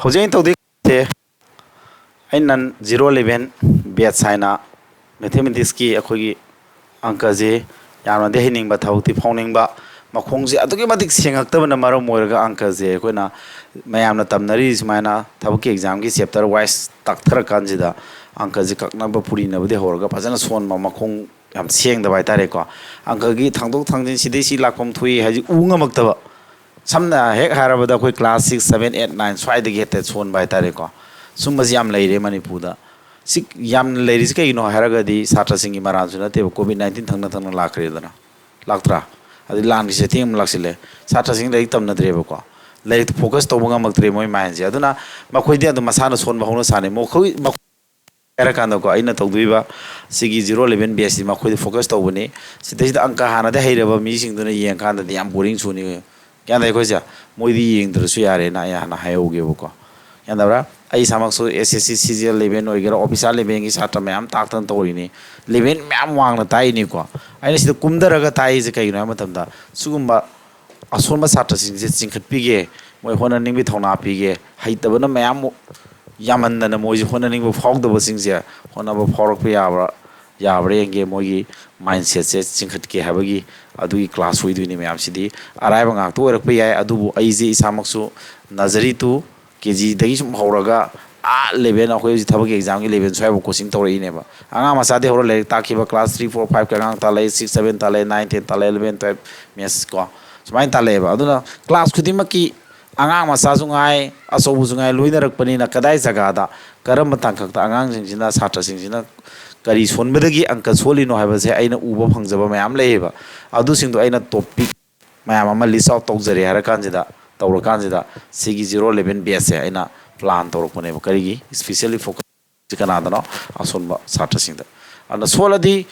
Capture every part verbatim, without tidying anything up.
ꯍꯧꯖꯤꯛ ꯑꯩꯅ ꯇꯧꯗꯣꯏꯁꯦ, ꯑꯩꯅ ꯖꯤꯔꯣ ꯏꯂꯦꯚꯦꯟ ꯕꯦꯠꯁ ꯍꯥꯏꯅ ꯃꯦꯊꯃꯦꯇꯤꯛꯁꯀꯤ ꯑꯩꯈꯣꯏꯒꯤ ꯑꯪꯀꯁꯦ ꯌꯥꯝꯅꯗꯤ ꯍꯩꯅꯤꯡꯕ, ꯊꯕꯛꯇꯤ ꯐꯥꯎꯅꯤꯡꯕ, ꯃꯈꯣꯡꯁꯦ ꯑꯗꯨꯛꯀꯤ ꯃꯇꯤꯛ ꯁꯦꯡꯉꯛꯇꯕꯅ ꯃꯔꯝ ꯑꯣꯏꯔꯒ ꯑꯪꯀꯁꯦ ꯑꯩꯈꯣꯏꯅ ꯃꯌꯥꯝꯅ ꯇꯝꯅꯔꯤ ꯁꯨꯃꯥꯏꯅ ꯊꯕꯛꯀꯤ ꯑꯦꯛꯖꯥꯝꯒꯤ ꯆꯦꯞꯇꯔ ꯋꯥꯏꯁ ꯇꯥꯛꯊꯔꯀꯥꯟꯁꯤꯗ ꯑꯪꯀꯁꯦ ꯀꯛꯅꯕ ꯄꯨꯔꯤꯅꯕꯗꯤ ꯍꯧꯔꯒ ꯐꯖꯅ ꯁꯣꯟꯕ, ꯃꯈꯣꯡ ꯌꯥꯝ ꯁꯦꯡꯗꯕ ꯍꯥꯏꯇꯥꯔꯦꯀꯣ꯫ ꯑꯪꯀꯒꯤ ꯊꯥꯡꯗꯣꯛ ꯊꯥꯡꯖꯤꯟ ꯁꯤꯗꯩ ꯁꯤ ꯂꯥꯛꯐꯝ ꯊꯣꯛꯏ ꯍꯥꯏꯁꯦ ꯎ ꯉꯝꯃꯛꯇꯕ꯫ ꯁꯝꯅ ꯍꯦꯛ ꯍꯥꯏꯔꯕꯗ ꯑꯩꯈꯣꯏ class six, seven, eight, nine ꯁ꯭ꯋꯥꯏꯗꯒꯤ ꯍꯦꯛꯇ ꯁꯣꯟꯕ ꯍꯥꯏꯇꯥꯔꯦꯀꯣ꯫ ꯁꯨꯝꯕꯁꯤ ꯌꯥꯝ ꯂꯩꯔꯦ ꯃꯅꯤꯄꯨꯔꯗ꯫ ꯁꯤ ꯌꯥꯝꯅ ꯂꯩꯔꯤꯁꯤ ꯀꯩꯒꯤꯅꯣ ꯍꯥꯏꯔꯒꯗꯤ ꯁꯥꯇ꯭ꯔꯁꯤꯡꯒꯤ ꯃꯔꯥꯟꯁꯨ ꯅꯠꯇꯦꯕ, ꯀꯣꯚꯤꯗ ꯅꯥꯏꯟꯇꯤꯟ ꯊꯪꯅ ꯊꯪꯅ ꯂꯥꯛꯈ꯭ꯔꯦꯗꯅ, ꯂꯥꯛꯇ꯭ꯔꯥ? ꯑꯗꯩ ꯂꯥꯟꯒꯤ ꯆꯩꯊꯦꯡ ꯑꯃ ꯂꯥꯛꯁꯤꯜꯂꯦ, ꯁꯥꯇ꯭ꯔꯁꯤꯡ ꯂꯥꯏꯔꯤꯛ ꯇꯝꯅꯗ꯭ꯔꯦꯕꯀꯣ꯫ ꯂꯥꯏꯔꯤꯛꯇ ꯐꯣꯀꯁ ꯇꯧꯕ ꯉꯝꯃꯛꯇ꯭ꯔꯦ ꯃꯣꯏ ꯃꯥꯏꯟꯁꯦ꯫ ꯑꯗꯨꯅ ꯃꯈꯣꯏꯗꯤ ꯑꯗꯨꯝ ꯃꯁꯥꯅ ꯁꯣꯟꯕ ꯍꯧꯅ ꯁꯥꯅꯤ꯫ ꯃꯈꯣꯏ, ꯃꯈꯣꯏ ꯍꯥꯏꯔꯀꯥꯟꯗꯀꯣ, ꯑꯩꯅ ꯇꯧꯗꯣꯏꯕ ꯁꯤꯒꯤ ꯖꯤꯔꯣ ꯏꯂꯦꯚꯦꯟ ꯕꯦꯁꯁꯤ ꯃꯈꯣꯏꯗ ꯐꯣꯀꯁ ꯇꯧꯕꯅꯤ꯫ ꯁꯤꯗꯩꯁꯤꯗ ꯑꯪꯀ ꯍꯥꯟꯅꯗꯤ ꯍꯩꯔꯕ ꯃꯤꯁꯤꯡꯗꯨꯅ ꯌꯦꯡꯀꯥꯟꯗꯗꯤ ꯌꯥꯝ ꯕꯣꯔꯤꯡ ꯆꯨꯅꯤ꯫ ꯒ꯭ꯌꯥꯟ ꯇꯥꯏ ꯑꯩꯈꯣꯏꯁꯦ? ꯃꯣꯏꯗꯤ ꯌꯦꯡꯗ꯭ꯔꯁꯨ ꯌꯥꯔꯦꯅ ꯑꯩ ꯍꯥꯟꯅ ꯍꯥꯏꯍꯧꯒꯦꯕꯀꯣ꯫ ꯒ꯭ꯌꯥꯟ ꯇꯥꯕ꯭ꯔꯥ? ꯑꯩ ꯏꯁꯥꯃꯛꯁꯨ ꯑꯦꯁ S C, C G L eleven ꯑꯣꯏꯒꯦꯔꯥ, ꯑꯣꯐꯤꯁꯥꯔ ꯏꯂꯦꯚꯦꯟꯒꯤ ꯁꯥꯇ꯭ꯔ ꯃꯌꯥꯝ ꯇꯥꯛꯇꯅ ꯇꯧꯔꯤꯅꯤ꯫ ꯏꯂꯦꯚꯦꯟ ꯃꯌꯥꯝ ꯋꯥꯡꯅ ꯇꯥꯛꯏꯅꯤꯀꯣ꯫ ꯑꯩꯅ ꯁꯤꯗ ꯀꯨꯝꯊꯔꯒ ꯇꯥꯛꯏꯁꯦ ꯀꯩꯒꯤꯅꯣ ꯍꯥꯏꯕ ꯃꯇꯝꯗ, ꯁꯤꯒꯨꯝꯕ ꯑꯁꯣꯟꯕ ꯁꯥꯇ꯭ꯔꯁꯤꯡꯁꯦ ꯆꯤꯡꯈꯠꯄꯤꯒꯦ, ꯃꯣꯏ ꯍꯣꯠꯅꯅꯤꯡꯕꯒꯤ ꯊꯧꯅꯥ ꯄꯤꯒꯦ꯫ ꯍꯩꯇꯕꯅ ꯃꯌꯥꯝ ꯌꯥꯝꯃꯟꯗꯅ ꯃꯣꯏꯁꯦ ꯍꯣꯠꯅꯅꯤꯡꯕ ꯐꯥꯎꯗꯕꯁꯤꯡꯁꯦ ꯍꯣꯠꯅꯕ ꯐꯥꯎꯔꯛꯄ ꯌꯥꯕ꯭ꯔꯥ, ꯌꯥꯕ꯭ꯔꯥ ꯌꯦꯡꯒꯦ, ꯃꯣꯏꯒꯤ ꯃꯥꯏꯟꯁꯦꯠꯁꯦ ꯆꯤꯡꯈꯠꯀꯦ ꯍꯥꯏꯕꯒꯤ ꯑꯗꯨꯒꯤ ꯀ꯭ꯂꯥꯁ ꯑꯣꯏꯗꯣꯏꯅꯤ꯫ ꯃꯌꯥꯝꯁꯤꯗꯤ ꯑꯔꯥꯏꯕ ꯉꯥꯛꯇ ꯑꯣꯏꯔꯛꯄ ꯌꯥꯏ, ꯑꯗꯨꯕꯨ ꯑꯩꯁꯦ ꯏꯁꯥꯃꯛꯁꯨ ꯅꯖꯔꯤ ꯇꯨ ꯀꯦ ꯖꯤꯗꯒꯤ ꯁꯨꯝ ꯍꯧꯔꯒ ꯑꯥ ꯏꯂꯦꯚꯦꯟ, ꯑꯩꯈꯣꯏ ꯍꯧꯖꯤꯛ ꯊꯕꯛꯀꯤ ꯑꯦꯛꯖꯥꯝꯒꯤ ꯏꯂꯦꯚꯦꯟ ꯁ꯭ꯋꯥꯏꯐꯥꯎ ꯀꯣꯆꯤꯡ ꯇꯧꯔꯛꯏꯅꯦꯕ꯫ ꯑꯉꯥꯡ ꯃꯆꯥꯗꯤ ꯍꯧꯔ ꯂꯥꯏꯔꯤꯛ ꯇꯥꯛꯈꯤꯕ ꯀ꯭ꯂꯥꯁ ꯊ꯭ꯔꯤ, ꯐꯣꯔ, ꯐꯥꯏꯚꯀꯤ ꯑꯉꯥꯡ ꯇꯥꯛꯂꯛꯑꯦ, ꯁꯤꯛꯁ, ꯁꯚꯦꯟ ꯇꯥꯛꯂꯛꯑꯦ, ꯅꯥꯏꯟ, ꯇꯦꯟ ꯇꯥꯛꯂꯛꯑꯦ, ꯏꯂꯦꯚꯦꯟ, ꯇꯨꯌꯦꯜꯞ, ꯃꯦꯠꯁ ꯀꯣ, ꯁꯨꯃꯥꯏꯅ ꯇꯥꯛꯂꯛꯑꯦꯕ꯫ ꯑꯗꯨꯅ ꯀ꯭ꯂꯥꯁ ꯈꯨꯗꯤꯡꯃꯛꯀꯤ ꯑꯉꯥꯡ ꯃꯆꯥꯁꯨ ꯉꯥꯏ, ꯑꯆꯧꯕꯁꯨ ꯉꯥꯏ, ꯂꯣꯏꯅꯔꯛꯄꯅꯤꯅ ꯀꯗꯥꯏ ꯖꯒꯥꯗ, ꯀꯔꯝꯕ ꯇꯥꯡꯀꯛꯇ ꯑꯉꯥꯡꯁꯤꯡꯁꯤꯅ, ꯁꯥꯇ꯭ꯔꯁꯤꯡꯁꯤꯅ ꯀꯔꯤ ꯁꯣꯟꯕꯗꯒꯤ ꯑꯪꯀ ꯁꯣꯜꯂꯤꯅꯣ ꯍꯥꯏꯕꯁꯦ ꯑꯩꯅ ꯎꯕ ꯐꯪꯖꯕ ꯃꯌꯥꯝ ꯂꯩꯌꯦꯕ꯫ ꯑꯗꯨꯁꯤꯡꯗꯣ ꯑꯩꯅ ꯇꯣꯄꯤꯛ ꯃꯌꯥꯝ ꯑꯃ ꯂꯤꯁ ꯑꯥꯎꯠ ꯇꯧꯖꯔꯦ ꯍꯥꯏꯔ ꯀꯥꯟꯁꯤꯗ, ꯇꯧꯔꯀꯥꯟꯁꯤꯗ ꯁꯤꯒꯤ ꯖꯤꯔꯣ ꯏꯂꯦꯚꯦꯟ ꯕꯦꯠꯁꯁꯦ ꯑꯩꯅ ꯄ꯭ꯂꯥꯟ ꯇꯧꯔꯛꯄꯅꯦꯕ꯫ ꯀꯔꯤꯒꯤ? Specially focus ꯀꯅꯥꯗꯅꯣ? ꯑꯁꯣꯟꯕ ꯁꯥꯇ꯭ꯔꯁꯤꯡꯗ꯫ ꯑꯗꯨꯅ ꯁꯣꯜꯂꯗꯤ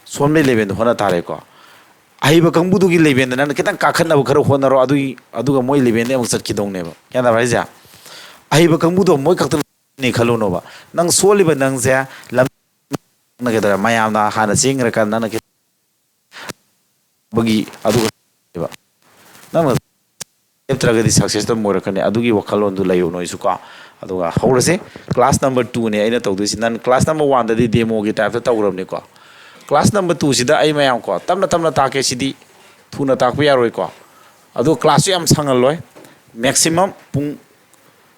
ꯁꯣꯟꯕꯒꯤ ꯂꯦꯚꯦꯜꯗ ꯍꯣꯠꯅ ꯇꯥꯔꯦꯀꯣ꯫ ꯑꯍꯩꯕ ꯀꯥꯡꯕꯨꯗꯨꯒꯤ ꯂꯦꯚꯦꯜꯗ ꯅꯪꯅ ꯈꯤꯇꯪ ꯀꯥꯈꯠꯅꯕ ꯈꯔ ꯍꯣꯠꯅꯔꯣ, ꯑꯗꯨꯒꯤ, ꯑꯗꯨꯒ ꯃꯣꯏ ꯂꯦꯚꯦꯜꯗ ꯑꯃꯨꯛ ꯆꯠꯈꯤꯗꯧꯅꯦꯕ꯫ ꯒ꯭ꯌꯥꯟ ꯇꯥꯕ꯭ꯔꯥ ꯍꯥꯏꯁꯦ? ꯑꯍꯩꯕ ꯀꯥꯡꯕꯨꯗꯣ ꯃꯣꯏ ꯈꯛꯇꯅꯤ ꯈꯜꯂꯨꯅꯣꯕ꯫ ꯅꯪ ꯁꯣꯜꯂꯤꯕ ꯅꯪꯁꯦ ꯂꯝ ꯅꯪꯅ ꯀꯩꯗꯧꯔꯦ? ꯃꯌꯥꯝꯅ ꯍꯥꯟꯅ ꯆꯦꯟꯈ꯭ꯔꯀꯥꯟꯗ ꯅꯪꯅ ꯈꯤꯇꯪ ꯕꯒꯤ ꯑꯗꯨꯒ ꯅꯪꯅ ꯂꯦꯞꯇ꯭ꯔꯒꯗꯤ ꯁꯛꯁꯦꯁꯇ ꯑꯗꯨꯝ ꯑꯣꯏꯔꯛꯀꯅꯤ꯫ ꯑꯗꯨꯒꯤ ꯋꯥꯈꯜꯂꯣꯟꯗꯨ ꯂꯩꯌꯨ ꯅꯣꯏꯁꯨ ꯀꯣ꯫ ꯑꯗꯨꯒ ꯍꯧꯔꯁꯦ꯫ ꯀ꯭ꯂꯥꯁ ꯅꯝꯕꯔ ꯇꯨꯅꯦ ꯑꯩꯅ ꯇꯧꯗꯣꯏꯁꯤ꯫ ꯅꯟ ꯀ꯭ꯂꯥꯁ ꯅꯝꯕꯔ ꯋꯥꯟꯗꯗꯤ ꯗꯦꯃꯣꯒꯤ ꯇꯥꯏꯞꯇ ꯇꯧꯈ꯭ꯔꯕꯅꯤꯀꯣ꯫ ꯀ꯭ꯂꯥꯁ ꯅꯝꯕꯔ ꯇꯨꯁꯤꯗ ꯑꯩ ꯃꯌꯥꯝ ꯀꯣ, ꯇꯞꯅ ꯇꯞꯅ ꯇꯥꯛꯀꯦ꯫ ꯁꯤꯗꯤ ꯊꯨꯅ ꯇꯥꯛꯄ ꯌꯥꯔꯣꯏꯀꯣ꯫ ꯑꯗꯣ ꯀ꯭ꯂꯥꯁꯁꯨ ꯌꯥꯝ ꯁꯥꯡꯍꯜꯂꯣꯏ꯫ ꯃꯦꯛꯁꯤꯃꯝ ꯄꯨꯡ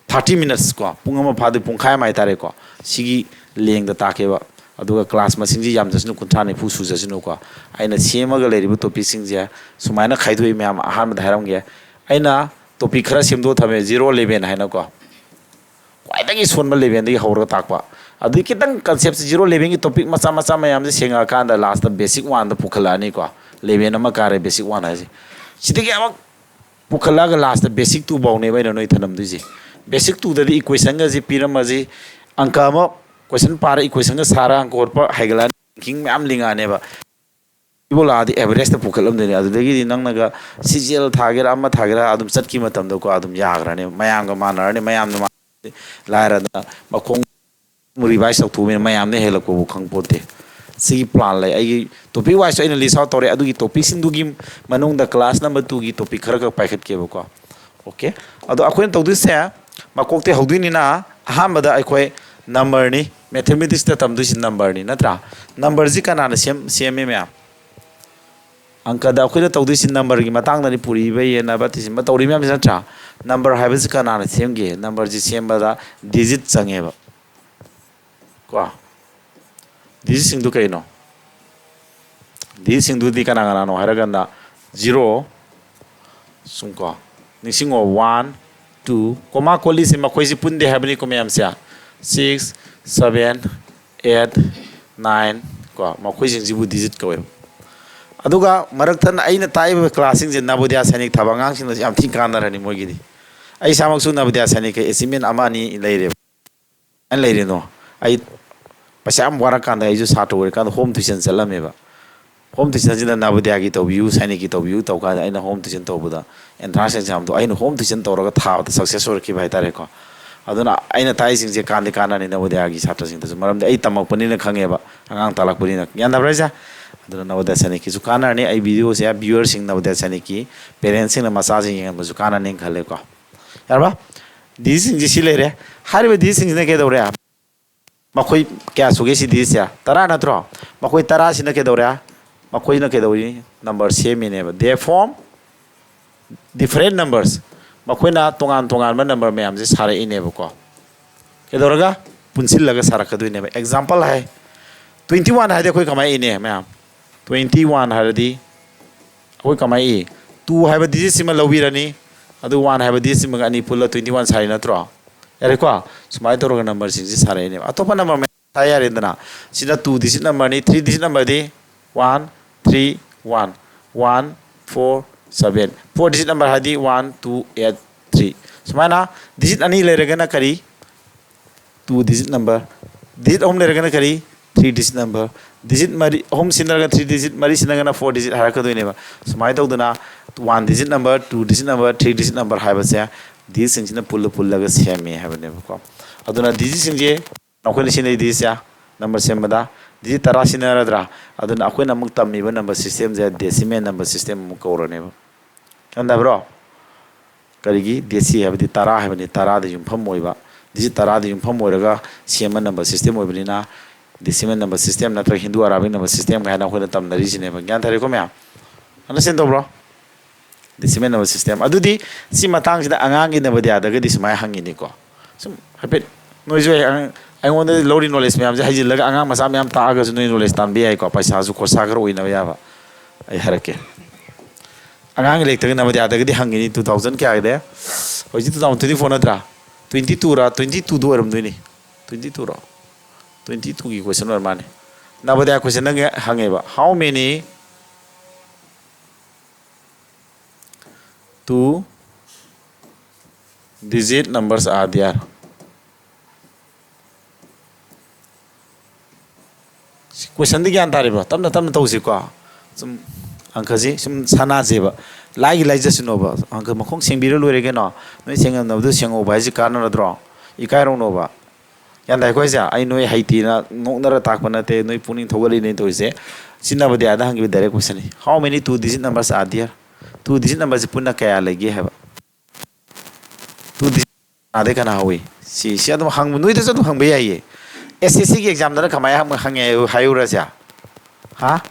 ꯊꯥꯔꯇꯤ ꯃꯤꯅꯠꯁ ꯀꯣ, ꯄꯨꯡ ꯑꯃ ꯐꯥꯗꯦ, ꯄꯨꯡꯈꯥꯏ ꯑꯃ ꯍꯥꯏꯇꯥꯔꯦꯀꯣ꯫ ꯁꯤꯒꯤ ꯂꯦꯡꯗ ꯇꯥꯛꯀꯦꯕ꯫ ꯑꯗꯨꯒ ꯀ꯭ꯂꯥꯁ ꯃꯁꯤꯡꯁꯤ ꯌꯥꯝꯖꯁꯅꯨ, ꯀꯨꯟꯊ꯭ꯔꯥ ꯅꯤꯐꯨ ꯁꯨꯖꯁꯅꯨꯀꯣ꯫ ꯑꯩꯅ ꯁꯦꯝꯃꯒ ꯂꯩꯔꯤꯕ ꯇꯣꯄꯤꯛꯁꯤꯡꯁꯦ ꯁꯨꯃꯥꯏꯅ ꯈꯥꯏꯗꯣꯛꯏ ꯃꯌꯥꯝ꯫ ꯑꯍꯥꯟꯕꯗ ꯍꯥꯏꯔꯝꯒꯦ꯫ ꯑꯩꯅ ꯇꯣꯄꯤꯛ ꯈꯔ ꯁꯦꯝꯗꯣꯛꯑ ꯊꯝꯃꯦ, ꯖꯤꯔꯣ ꯂꯦꯚꯦꯟ ꯍꯥꯏꯅꯀꯣ꯫ ꯈ꯭ꯋꯥꯏꯗꯒꯤ ꯁꯣꯟꯕ ꯂꯦꯚꯦꯟꯗꯒꯤ ꯍꯧꯔꯒ ꯇꯥꯛꯄ꯫ ꯑꯗꯨꯒꯤ ꯈꯤꯇꯪ ꯀꯟꯁꯦꯞꯁꯦ, ꯖꯤꯔꯣ ꯂꯦꯚꯦꯟꯒꯤ ꯇꯣꯄꯤꯛ ꯃꯆꯥ ꯃꯆꯥ ꯃꯌꯥꯝꯁꯦ ꯁꯦꯡꯉꯛꯑꯀꯥꯟꯗ ꯂꯥꯁꯇ ꯕꯦꯁꯤꯛ ꯋꯥꯟꯗ ꯄꯨꯈꯠꯂꯛꯑꯅꯤꯀꯣ꯫ ꯂꯦꯚꯦꯟ ꯑꯃ ꯀꯥꯔꯦ ꯕꯦꯁꯤꯛ ꯋꯥꯟ ꯍꯥꯏꯁꯦ꯫ ꯁꯤꯗꯒꯤ ꯑꯃꯨꯛ ꯄꯨꯈꯠꯂꯛꯑꯒ ꯂꯥꯁꯇ ꯕꯦꯁꯤꯛ ꯇꯨ ꯐꯥꯎꯅꯦꯕ ꯑꯩꯅ ꯅꯣꯏ ꯊꯅꯝꯗꯣꯏꯁꯦ꯫ ꯕꯦꯁꯤꯛ ꯇꯨꯗꯗꯤ ꯏꯀ꯭ꯋꯦꯁꯟꯒꯁꯤ ꯄꯤꯔꯝꯃꯁꯤ, ꯑꯪꯀ ꯑꯃ ꯀꯣꯏꯁꯟ ꯄꯥꯔ ꯏꯀ꯭ꯋꯦꯁꯟꯒ ꯁꯥꯔ ꯑꯪꯀ ꯍꯣꯠꯄ ꯍꯩꯒꯠꯂꯛꯑꯅꯤ, ꯊꯤꯡꯀꯤꯡ ꯃꯌꯥꯝ ꯂꯤꯡꯉꯛꯑꯅꯦꯕ꯫ ꯁꯤꯕꯨ ꯂꯥꯛꯑꯗꯤ ꯑꯦꯚꯔꯦꯖꯇ ꯄꯨꯈꯠꯂꯝꯗꯣꯏꯅꯦ꯫ ꯑꯗꯨꯗꯒꯤꯗꯤ ꯅꯪꯅꯒ ꯁꯤ ꯖꯤ ꯑꯦꯜ ꯊꯥꯒꯦꯔꯥ ꯑꯃ ꯊꯥꯒꯦꯔꯥ ꯑꯗꯨꯝ ꯆꯠꯈꯤ ꯃꯇꯝꯗꯀꯣ ꯑꯗꯨꯝ ꯌꯥꯈ꯭ꯔꯅꯦꯕ꯫ ꯃꯌꯥꯝꯒ ꯃꯥꯟꯅꯔꯅꯤ꯫ ꯃꯌꯥꯝꯅ ꯃꯥꯟꯅꯔꯗꯤ ꯂꯥꯏꯔꯗꯅ ꯃꯈꯣꯡ ꯔꯤꯚꯥꯏꯁ ꯇꯧꯊꯣꯛꯑꯃꯤꯅ ꯃꯌꯥꯝꯅ ꯍꯦꯜꯂꯛꯄꯕꯨ ꯈꯪꯄꯣꯠꯇꯦ꯫ ꯁꯤꯒꯤ ꯄ꯭ꯂꯥꯟ ꯂꯩ꯫ ꯑꯩꯒꯤ ꯇꯣꯄꯤꯛ ꯋꯥꯏꯁꯁꯨ ꯑꯩꯅ ꯂꯤꯁ ꯑꯥꯎꯠ ꯇꯧꯔꯦ꯫ ꯑꯗꯨꯒꯤ ꯇꯣꯄꯤꯛꯁꯤꯡꯗꯨꯒꯤ ꯃꯅꯨꯡꯗ ꯀ꯭ꯂꯥꯁ ꯅꯝꯕꯔ ꯇꯨꯒꯤ ꯇꯣꯄꯤꯛ ꯈꯔ ꯈꯛ ꯄꯥꯏꯈꯠꯀꯦꯕꯀꯣ꯫ ꯑꯣꯀꯦ꯫ ꯑꯗꯣ ꯑꯩꯈꯣꯏꯅ ꯇꯧꯗꯣꯏꯁꯦ ꯃꯀꯣꯛꯇꯩ ꯍꯧꯗꯣꯏꯅꯤꯅ ꯑꯍꯥꯟꯕꯗ ꯑꯩꯈꯣꯏ ꯅꯝꯕꯔꯅꯤ꯫ ꯃꯦꯊꯃꯦꯇꯤꯛꯁꯇ ꯇꯝꯗꯣꯏꯁꯤ ꯅꯝꯕꯔꯅꯤ, ꯅꯠꯇ꯭ꯔꯥ? ꯅꯝꯕꯔꯁꯤ ꯀꯅꯥꯅ ꯁꯦꯝ-, ꯁꯦꯝꯃꯤ ꯃꯌꯥꯝ? ꯑꯪꯀꯗ ꯑꯩꯈꯣꯏꯅ ꯇꯧꯗꯣꯏꯁꯤ ꯅꯝꯕꯔꯒꯤ ꯃꯇꯥꯡꯗꯅꯤ꯫ ꯄꯨꯔꯤꯕ, ꯌꯦꯟꯅꯕ, ꯊꯤꯖꯤꯟꯕ ꯇꯧꯔꯤ ꯃꯌꯥꯝꯁꯤ, ꯅꯠꯇ꯭ꯔꯥ? ꯅꯝꯕꯔ ꯍꯥꯏꯕꯁꯤ ꯀꯅꯥꯅ ꯁꯦꯝꯒꯦ? ꯅꯝꯕꯔꯁꯤ ꯁꯦꯝꯕꯗ ꯗꯤꯖꯤꯠ ꯆꯪꯉꯦꯕ꯫ ꯀꯣ? ꯗꯤꯖꯤꯠꯁꯤꯡꯗꯨ ꯀꯩꯅꯣ? ꯗꯤꯖꯤꯠꯁꯤꯡꯗꯨꯗꯤ ꯀꯅꯥ ꯀꯅꯥꯅꯣ ꯍꯥꯏꯔꯀꯥꯟꯗ ꯖꯤꯔꯣ, ꯁꯨꯝ ꯀꯣ, ꯅꯤꯡꯁꯤꯡꯉꯣ, ꯋꯥꯟ, ꯇꯨ, ꯀꯣꯃꯥ ꯀꯣꯠꯂꯤꯁꯦ ꯃꯈꯣꯏꯁꯤ ꯄꯨꯟꯗꯦ ꯍꯥꯏꯕꯅꯤꯀꯣ ꯃꯌꯥꯝꯁꯦ꯫ ꯁꯤꯛꯁ, ꯁꯚꯦꯟ, ꯑꯩꯠ, ꯅꯥꯏꯟ ꯀꯣ, ꯃꯈꯣꯏꯁꯤꯡꯁꯤꯕꯨ ꯗꯤꯖꯤꯠ ꯀꯧꯋꯦꯕ꯫ ꯑꯗꯨꯒ ꯃꯔꯛ ꯊꯠꯅ ꯑꯩꯅ ꯇꯥꯛꯏꯕ ꯀ꯭ꯂꯥꯁꯁꯤꯡꯁꯦ ꯅꯕꯣꯗꯤꯌꯥ ꯁꯥꯏꯅꯤꯛ ꯊꯥꯕ ꯑꯉꯥꯡꯁꯤꯡꯅꯁꯨ ꯌꯥꯝ ꯊꯤꯅ ꯀꯥꯟꯅꯔꯅꯤ ꯃꯣꯏꯒꯤꯗꯤ꯫ ꯑꯩ ꯏꯁꯥꯃꯛꯁꯨ ꯅꯕꯣꯗꯤꯌꯥ ꯁꯥꯏꯅꯤꯛꯀ ꯑꯦꯆꯤꯞꯃꯦꯟ ꯑꯃ ꯑꯅꯤ ꯂꯩꯔꯦꯕ꯫ ꯑꯩꯅ ꯂꯩꯔꯤꯅꯣ? ꯑꯩ ꯄꯩꯁꯥ ꯌꯥꯝ ꯋꯥꯔꯀꯥꯟꯗ ꯑꯩꯁꯨ ꯁꯥꯇ꯭ꯔ ꯑꯣꯏꯔꯤꯀꯥꯟꯗ ꯍꯣꯝ ꯇ꯭ꯌꯨꯁꯟ ꯆꯠꯂꯝꯃꯦꯕ꯫ ꯍꯣꯝ ꯇ꯭ꯌꯨꯁꯟꯁꯤꯅ ꯅꯕꯣꯗꯤꯌꯥꯒꯤ ꯇꯧꯕꯤꯌꯨ, ꯁꯥꯏꯅꯤꯛꯀꯤ ꯇꯧꯕꯤꯌꯨ ꯇꯧ ꯀꯥꯟꯗ ꯑꯩꯅ ꯍꯣꯝ ꯇ꯭ꯌꯨꯁꯟ ꯇꯧꯕꯗ ꯑꯦꯟꯇ꯭ꯔꯥꯟꯁ ꯑꯦꯛꯖꯥꯝꯗꯣ ꯑꯩꯅ ꯍꯣꯝ ꯇ꯭ꯌꯨꯁꯟ ꯇꯧꯔꯒ ꯊꯥꯕꯗ ꯁꯛꯁꯦꯁ ꯑꯣꯏꯔꯛꯈꯤꯕ ꯍꯥꯏꯇꯥꯔꯦꯀꯣ꯫ ꯑꯗꯨꯅ ꯑꯩꯅ ꯇꯥꯛꯏꯁꯤꯡꯁꯦ ꯀꯥꯟꯗꯤ ꯀꯥꯟꯅꯅꯤ ꯅꯕꯣꯗꯤꯌꯥꯒꯤ ꯁꯥꯇ꯭ꯔꯁꯤꯡꯗꯁꯨ, ꯃꯔꯝꯗꯤ ꯑꯩ ꯇꯝꯃꯛꯄꯅꯤꯅ ꯈꯪꯉꯦꯕ, ꯑꯉꯥꯡ ꯇꯥꯛꯂꯛꯄꯅꯤꯅ꯫ ꯒ꯭ꯌꯥꯟ ꯇꯥꯕ꯭ꯔꯥ ꯍꯥꯏꯁꯦ? ꯑꯗꯨꯅ ꯅꯕꯣꯗꯤꯌꯥ ꯁꯥꯏꯅꯤꯛꯀꯤꯁꯨ ꯀꯥꯟꯅꯔꯅꯤ꯫ ꯑꯩ ꯚꯤꯗꯤꯑꯣꯁꯦ ꯚ꯭ꯌꯨꯋꯔꯁꯤꯡ ꯅꯕꯣꯗꯤꯌꯥ ꯁꯥꯏꯅꯤꯛꯀꯤ ꯄꯦꯔꯦꯟꯁꯁꯤꯡꯅ ꯃꯆꯥꯁꯤꯡ ꯌꯦꯡꯍꯟꯕꯁꯨ ꯀꯥꯟꯅꯅꯤꯅ ꯈꯜꯂꯦꯀꯣ꯫ ꯌꯥꯔꯕ? ꯗꯤꯖꯤꯠꯁꯤꯡꯁꯦ ꯁꯤ ꯂꯩꯔꯦ꯫ ꯍꯥꯏꯔꯤꯕ ꯗꯤꯖꯤꯠꯁꯤꯡꯁꯤꯅ ꯀꯩꯗꯧꯔꯦ? ꯃꯈꯣꯏ ꯀꯌꯥ ꯁꯨꯒꯦ ꯁꯤ ꯗꯤꯖꯤꯠꯁꯦ? ꯇꯔꯥ ꯅꯠꯇ꯭ꯔꯣ? ꯃꯈꯣꯏ ꯇꯔꯥꯁꯤꯅ ꯀꯩꯗꯧꯔꯦ? ꯃꯈꯣꯏꯅ ꯀꯩꯗꯧꯔꯤ? Number ꯁꯦꯝꯃꯤꯅꯦꯕ꯫ They form different numbers꯫ ꯃꯈꯣꯏꯅ ꯇꯣꯉꯥꯟ ꯇꯣꯉꯥꯟꯕ ꯅꯝꯕꯔ ꯃꯌꯥꯝꯁꯦ ꯁꯥꯔꯛꯏꯅꯦꯕꯀꯣ꯫ ꯀꯩꯗꯧꯔꯒ? ꯄꯨꯟꯁꯤꯜꯂꯒ ꯁꯥꯔꯛꯀꯗꯣꯏꯅꯦꯕ꯫ ꯑꯦꯛꯖꯥꯝꯄꯜ ꯍꯥꯏ, ꯇ꯭ꯋꯦꯟꯇꯤ ꯋꯥꯟ ꯍꯥꯏꯗꯤ ꯑꯩꯈꯣꯏ ꯀꯃꯥꯏꯅ ꯏꯅꯤ ꯃꯌꯥꯝ? ꯇ꯭ꯋꯦꯟꯇꯤ ꯋꯥꯟ ꯍꯥꯏꯔꯗꯤ ꯑꯩꯈꯣꯏ ꯀꯃꯥꯏꯅ ꯏ? ꯇꯨ ꯍꯥꯏꯕ ꯗꯤꯖꯤꯠꯁꯤꯃ ꯂꯧꯕꯤꯔꯅꯤ, ꯑꯗꯨ ꯋꯥꯟ ꯍꯥꯏꯕ ꯗꯤꯖꯤꯠꯁꯤꯃꯒ ꯑꯅꯤ ꯄꯨꯜꯂ ꯇ꯭ꯋꯦꯟꯇꯤ ꯋꯥꯟ ꯁꯥꯔꯤ ꯅꯠꯇ꯭ꯔꯣ? ꯌꯥꯔꯦꯀꯣ? ꯁꯨꯃꯥꯏꯅ ꯇꯧꯔꯒ ꯅꯝꯕꯔꯁꯤꯡꯁꯤ ꯁꯥꯔꯛꯏꯅꯦꯕ꯫ ꯑꯇꯣꯞꯄ ꯅꯝꯕꯔ ꯃꯌꯥꯝ ꯁꯥ ꯌꯥꯔꯦꯗꯅ꯫ ꯁꯤꯅ ꯇꯨ ꯗꯤꯖꯤꯠ ꯅꯝꯕꯔꯅꯤ, ꯊ꯭ꯔꯤ ꯗꯤꯖꯤꯠ ꯅꯝꯕꯔꯗꯤ one three one, one four seven. Four digit number ꯍꯥꯏꯗꯤ ꯋꯥꯟ ꯇꯨ ꯑꯩꯠ ꯊ꯭ꯔꯤ꯫ ꯁꯨꯃꯥꯏꯅ ꯗꯤꯖꯤꯠ ꯑꯅꯤ ꯂꯩꯔꯒꯅ ꯀꯔꯤ? Two digit number. ꯗꯤꯖꯤꯠ ꯑꯍꯨꯝ ꯂꯩꯔꯒꯅ ꯀꯔꯤ? Three digit number. ꯗꯤꯖꯤꯠ ꯃꯔꯤ, ꯑꯍꯨꯝ ꯁꯤꯟꯅꯔꯒꯅ ꯊ꯭ꯔꯤ ꯗꯤꯖꯤꯠ, ꯃꯔꯤ ꯁꯤꯟꯅꯔꯒꯅ ꯐꯣꯔ ꯗꯤꯖꯤꯠ ꯍꯥꯏꯔꯛꯀꯗꯣꯏꯅꯦꯕ꯫ ꯁꯨꯃꯥꯏꯅ ꯇꯧꯗꯅ one digit number, two digit number, three digit number ꯍꯥꯏꯕꯁꯦ ꯗꯤꯖꯤꯠꯁꯤꯡꯁꯤꯅ ꯄꯨꯜꯂ ꯄꯨꯜꯂꯒ ꯁꯦꯝꯃꯦ ꯍꯥꯏꯕꯅꯦꯕꯀꯣ꯫ ꯑꯗꯨꯅ ꯗꯤꯖꯤꯠꯁꯤꯡꯁꯦ ꯑꯩꯈꯣꯏꯅ ꯁꯤꯖꯤꯟꯅꯩ ꯗꯤꯖꯤꯠꯁꯦ ꯅꯝꯕꯔ ꯁꯦꯝꯕꯗ ꯗꯤꯖꯤꯠ ꯇꯔꯥ ꯁꯤꯖꯤꯟꯅꯔꯗ꯭ꯔꯥ? ꯑꯗꯨꯅ ꯑꯩꯈꯣꯏꯅ ꯑꯃꯨꯛ ꯇꯝꯃꯤꯕ ꯅꯝꯕꯔ ꯁꯤꯁꯇꯦꯝꯁꯦ ꯗꯦꯁꯤꯃꯦꯜ ꯅꯝꯕꯔ ꯁꯤꯁꯇꯦꯝ ꯑꯃꯨꯛ ꯀꯧꯔꯅꯦꯕ꯫ ꯒ꯭ꯌꯥꯟ ꯇꯥꯕ꯭ꯔꯣ? ꯀꯔꯤꯒꯤ ꯗꯦꯁꯤ ꯍꯥꯏꯕꯗꯤ ꯇꯔꯥ ꯍꯥꯏꯕꯅꯤ, ꯇꯔꯥꯗ ꯌꯨꯝꯐꯝ ꯑꯣꯏꯕ, ꯗꯤꯖꯤꯠ ꯇꯔꯥꯗ ꯌꯨꯝꯐꯝ ꯑꯣꯏꯔꯒ ꯁꯦꯝꯕ ꯅꯝꯕꯔ ꯁꯤꯁꯇꯦꯝ ꯑꯣꯏꯕꯅꯤꯅ ꯗꯦꯁꯤꯃꯦꯜ ꯅꯝꯕꯔ ꯁꯤꯁꯇꯦꯝ ꯅꯠꯇ꯭ꯔꯒ ꯍꯤꯟꯗꯨ ꯑꯔꯥꯕꯤꯛ ꯅꯝꯕꯔ ꯁꯤꯁꯇꯦꯝ ꯀꯥꯏꯅ ꯑꯩꯈꯣꯏꯅ ꯇꯝꯅꯔꯤꯁꯤꯅꯦꯕ꯫ ꯒ꯭ꯌꯥꯟ ꯇꯥꯔꯦꯀꯣ ꯃꯌꯥꯝ? ꯑꯟꯗꯔꯁꯇꯦꯟ ꯇꯧꯕ꯭ꯔꯣ? Decimal number system. ꯑꯗꯨꯗꯤ ꯁꯤ ꯃꯇꯥꯡꯁꯤꯗ ꯑꯉꯥꯡꯒꯤ ꯅꯕꯣꯗꯤꯌꯥꯗꯒꯗꯤ ꯁꯨꯃꯥꯏꯅ ꯍꯪꯉꯤꯅꯤꯀꯣ꯫ ꯁꯨꯝ ꯍꯥꯏꯐꯦꯠ ꯅꯣꯏꯁꯨ ꯍꯦꯛ ꯑꯉꯥꯡ-, ꯑꯩꯉꯣꯟꯗ ꯂꯧꯔꯤ ꯅꯣꯂꯦꯖ ꯃꯌꯥꯝꯁꯦ ꯍꯩꯖꯤꯜꯂꯒ ꯑꯉꯥꯡ ꯃꯆꯥ ꯃꯌꯥꯝ ꯇꯥꯛꯑꯒꯁꯨ ꯅꯣꯏ ꯅꯣꯂꯦꯖ ꯇꯥꯟꯕ ꯌꯥꯏꯀꯣ, ꯄꯩꯁꯥꯁꯨ ꯈꯣꯔꯁꯥ ꯈꯔ ꯑꯣꯏꯅꯕ ꯌꯥꯕ꯫ ꯑꯩ ꯍꯥꯏꯔꯛꯀꯦ꯫ ꯑꯉꯥꯡꯒꯤ ꯂꯥꯏꯔꯤꯛꯇꯒꯤ ꯅꯕꯣꯗꯤꯌꯥꯗꯒꯗꯤ ꯍꯪꯉꯤꯅꯤ, ꯇꯨ ꯊꯥꯎꯖꯟ ꯀꯌꯥꯒꯤꯗ? ꯍꯧꯖꯤꯛ ꯇꯨ ꯊꯥꯎꯖꯟ ꯇ꯭ꯋꯦꯟꯇꯤ ꯐꯣꯔ ꯅꯠꯇ꯭ꯔꯥ? ꯇ꯭ꯋꯦꯟꯇꯤ ꯇꯨꯔꯥ, ꯇ꯭ꯋꯦꯟꯇꯤ ꯇꯨꯗ ꯑꯣꯏꯔꯝꯗꯣꯏꯅꯤ꯫ ꯇ꯭ꯋꯦꯟꯇꯤ ꯇꯨꯔꯣ? ꯇ꯭ꯋꯦꯟꯇꯤ ꯇꯨꯒꯤ ꯀꯣꯏꯁꯟ ꯑꯣꯏꯔ ꯃꯥꯜꯂꯦ꯫ ꯅꯕꯣꯗꯤꯌꯥ ꯀꯣꯏꯁꯟꯗꯒꯤ ꯍꯪꯉꯦꯕ, how many two digit numbers are there? ꯀꯣꯏꯁꯟꯗꯤ ꯒ꯭ꯌꯥꯟ ꯇꯥꯔꯤꯕ꯭ꯔꯣ? ꯇꯞꯅ ꯇꯞꯅ ꯇꯧꯁꯤꯀꯣ꯫ ꯁꯨꯝ ꯑꯪꯀꯁꯤ ꯁꯨꯝ ꯁꯥꯟꯅꯁꯦꯕ꯫ ꯂꯥꯏꯒꯤ ꯂꯥꯏꯖꯁꯅꯣꯕ꯫ ꯑꯪꯀ ꯃꯈꯣꯡ ꯁꯦꯡꯕꯤꯔ ꯂꯣꯏꯔꯦ ꯀꯩꯅꯣ꯫ ꯅꯣꯏ ꯁꯦꯡꯉꯝꯗꯕꯗꯨ ꯁꯦꯡꯍꯧꯕ ꯍꯥꯏꯁꯤ ꯀꯥꯟꯅꯔꯗ꯭ꯔꯣ? ꯏꯀꯥꯏꯔꯧꯅꯣꯕ꯫ ꯒ꯭ꯌꯥꯟ ꯇꯥꯏꯀꯣ ꯍꯥꯏꯁꯦ? ꯑꯩ ꯅꯣꯏ ꯍꯩꯇꯦꯅ ꯅꯣꯛꯅꯔ ꯇꯥꯛꯄ ꯅꯠꯇꯦ, ꯅꯣꯏ ꯄꯨꯛꯅꯤꯡ ꯊꯧꯒꯠꯂꯤꯅꯦ ꯇꯧꯔꯤꯁꯦ꯫ ꯁꯤ ꯅꯕꯣꯗꯤꯌꯥꯗ ꯍꯪꯈꯤꯕ direct question ꯅꯤ: How many two digit numbers are there? Two digit number ꯁꯤ ꯄꯨꯟꯅ ꯀꯌꯥ ꯂꯩꯒꯦ ꯍꯥꯏꯕ꯫ Two digit ꯀꯅꯥꯗꯩ ꯀꯅꯥ ꯍꯧꯏ? ꯁꯤ, ꯁꯤ ꯑꯗꯨꯝ ꯍꯪꯕ, ꯅꯣꯏꯗꯁꯨ ꯑꯗꯨꯝ ꯍꯪꯕ ꯌꯥꯏꯌꯦ꯫ S S C ꯒꯤ exam ꯗꯅ ꯀꯃꯥꯏꯅ ꯍꯪ-, ꯍꯪꯉꯦ ꯍꯥꯏꯌꯨ-, ꯍꯥꯏꯌꯨꯔꯁꯦ? ꯍꯥ?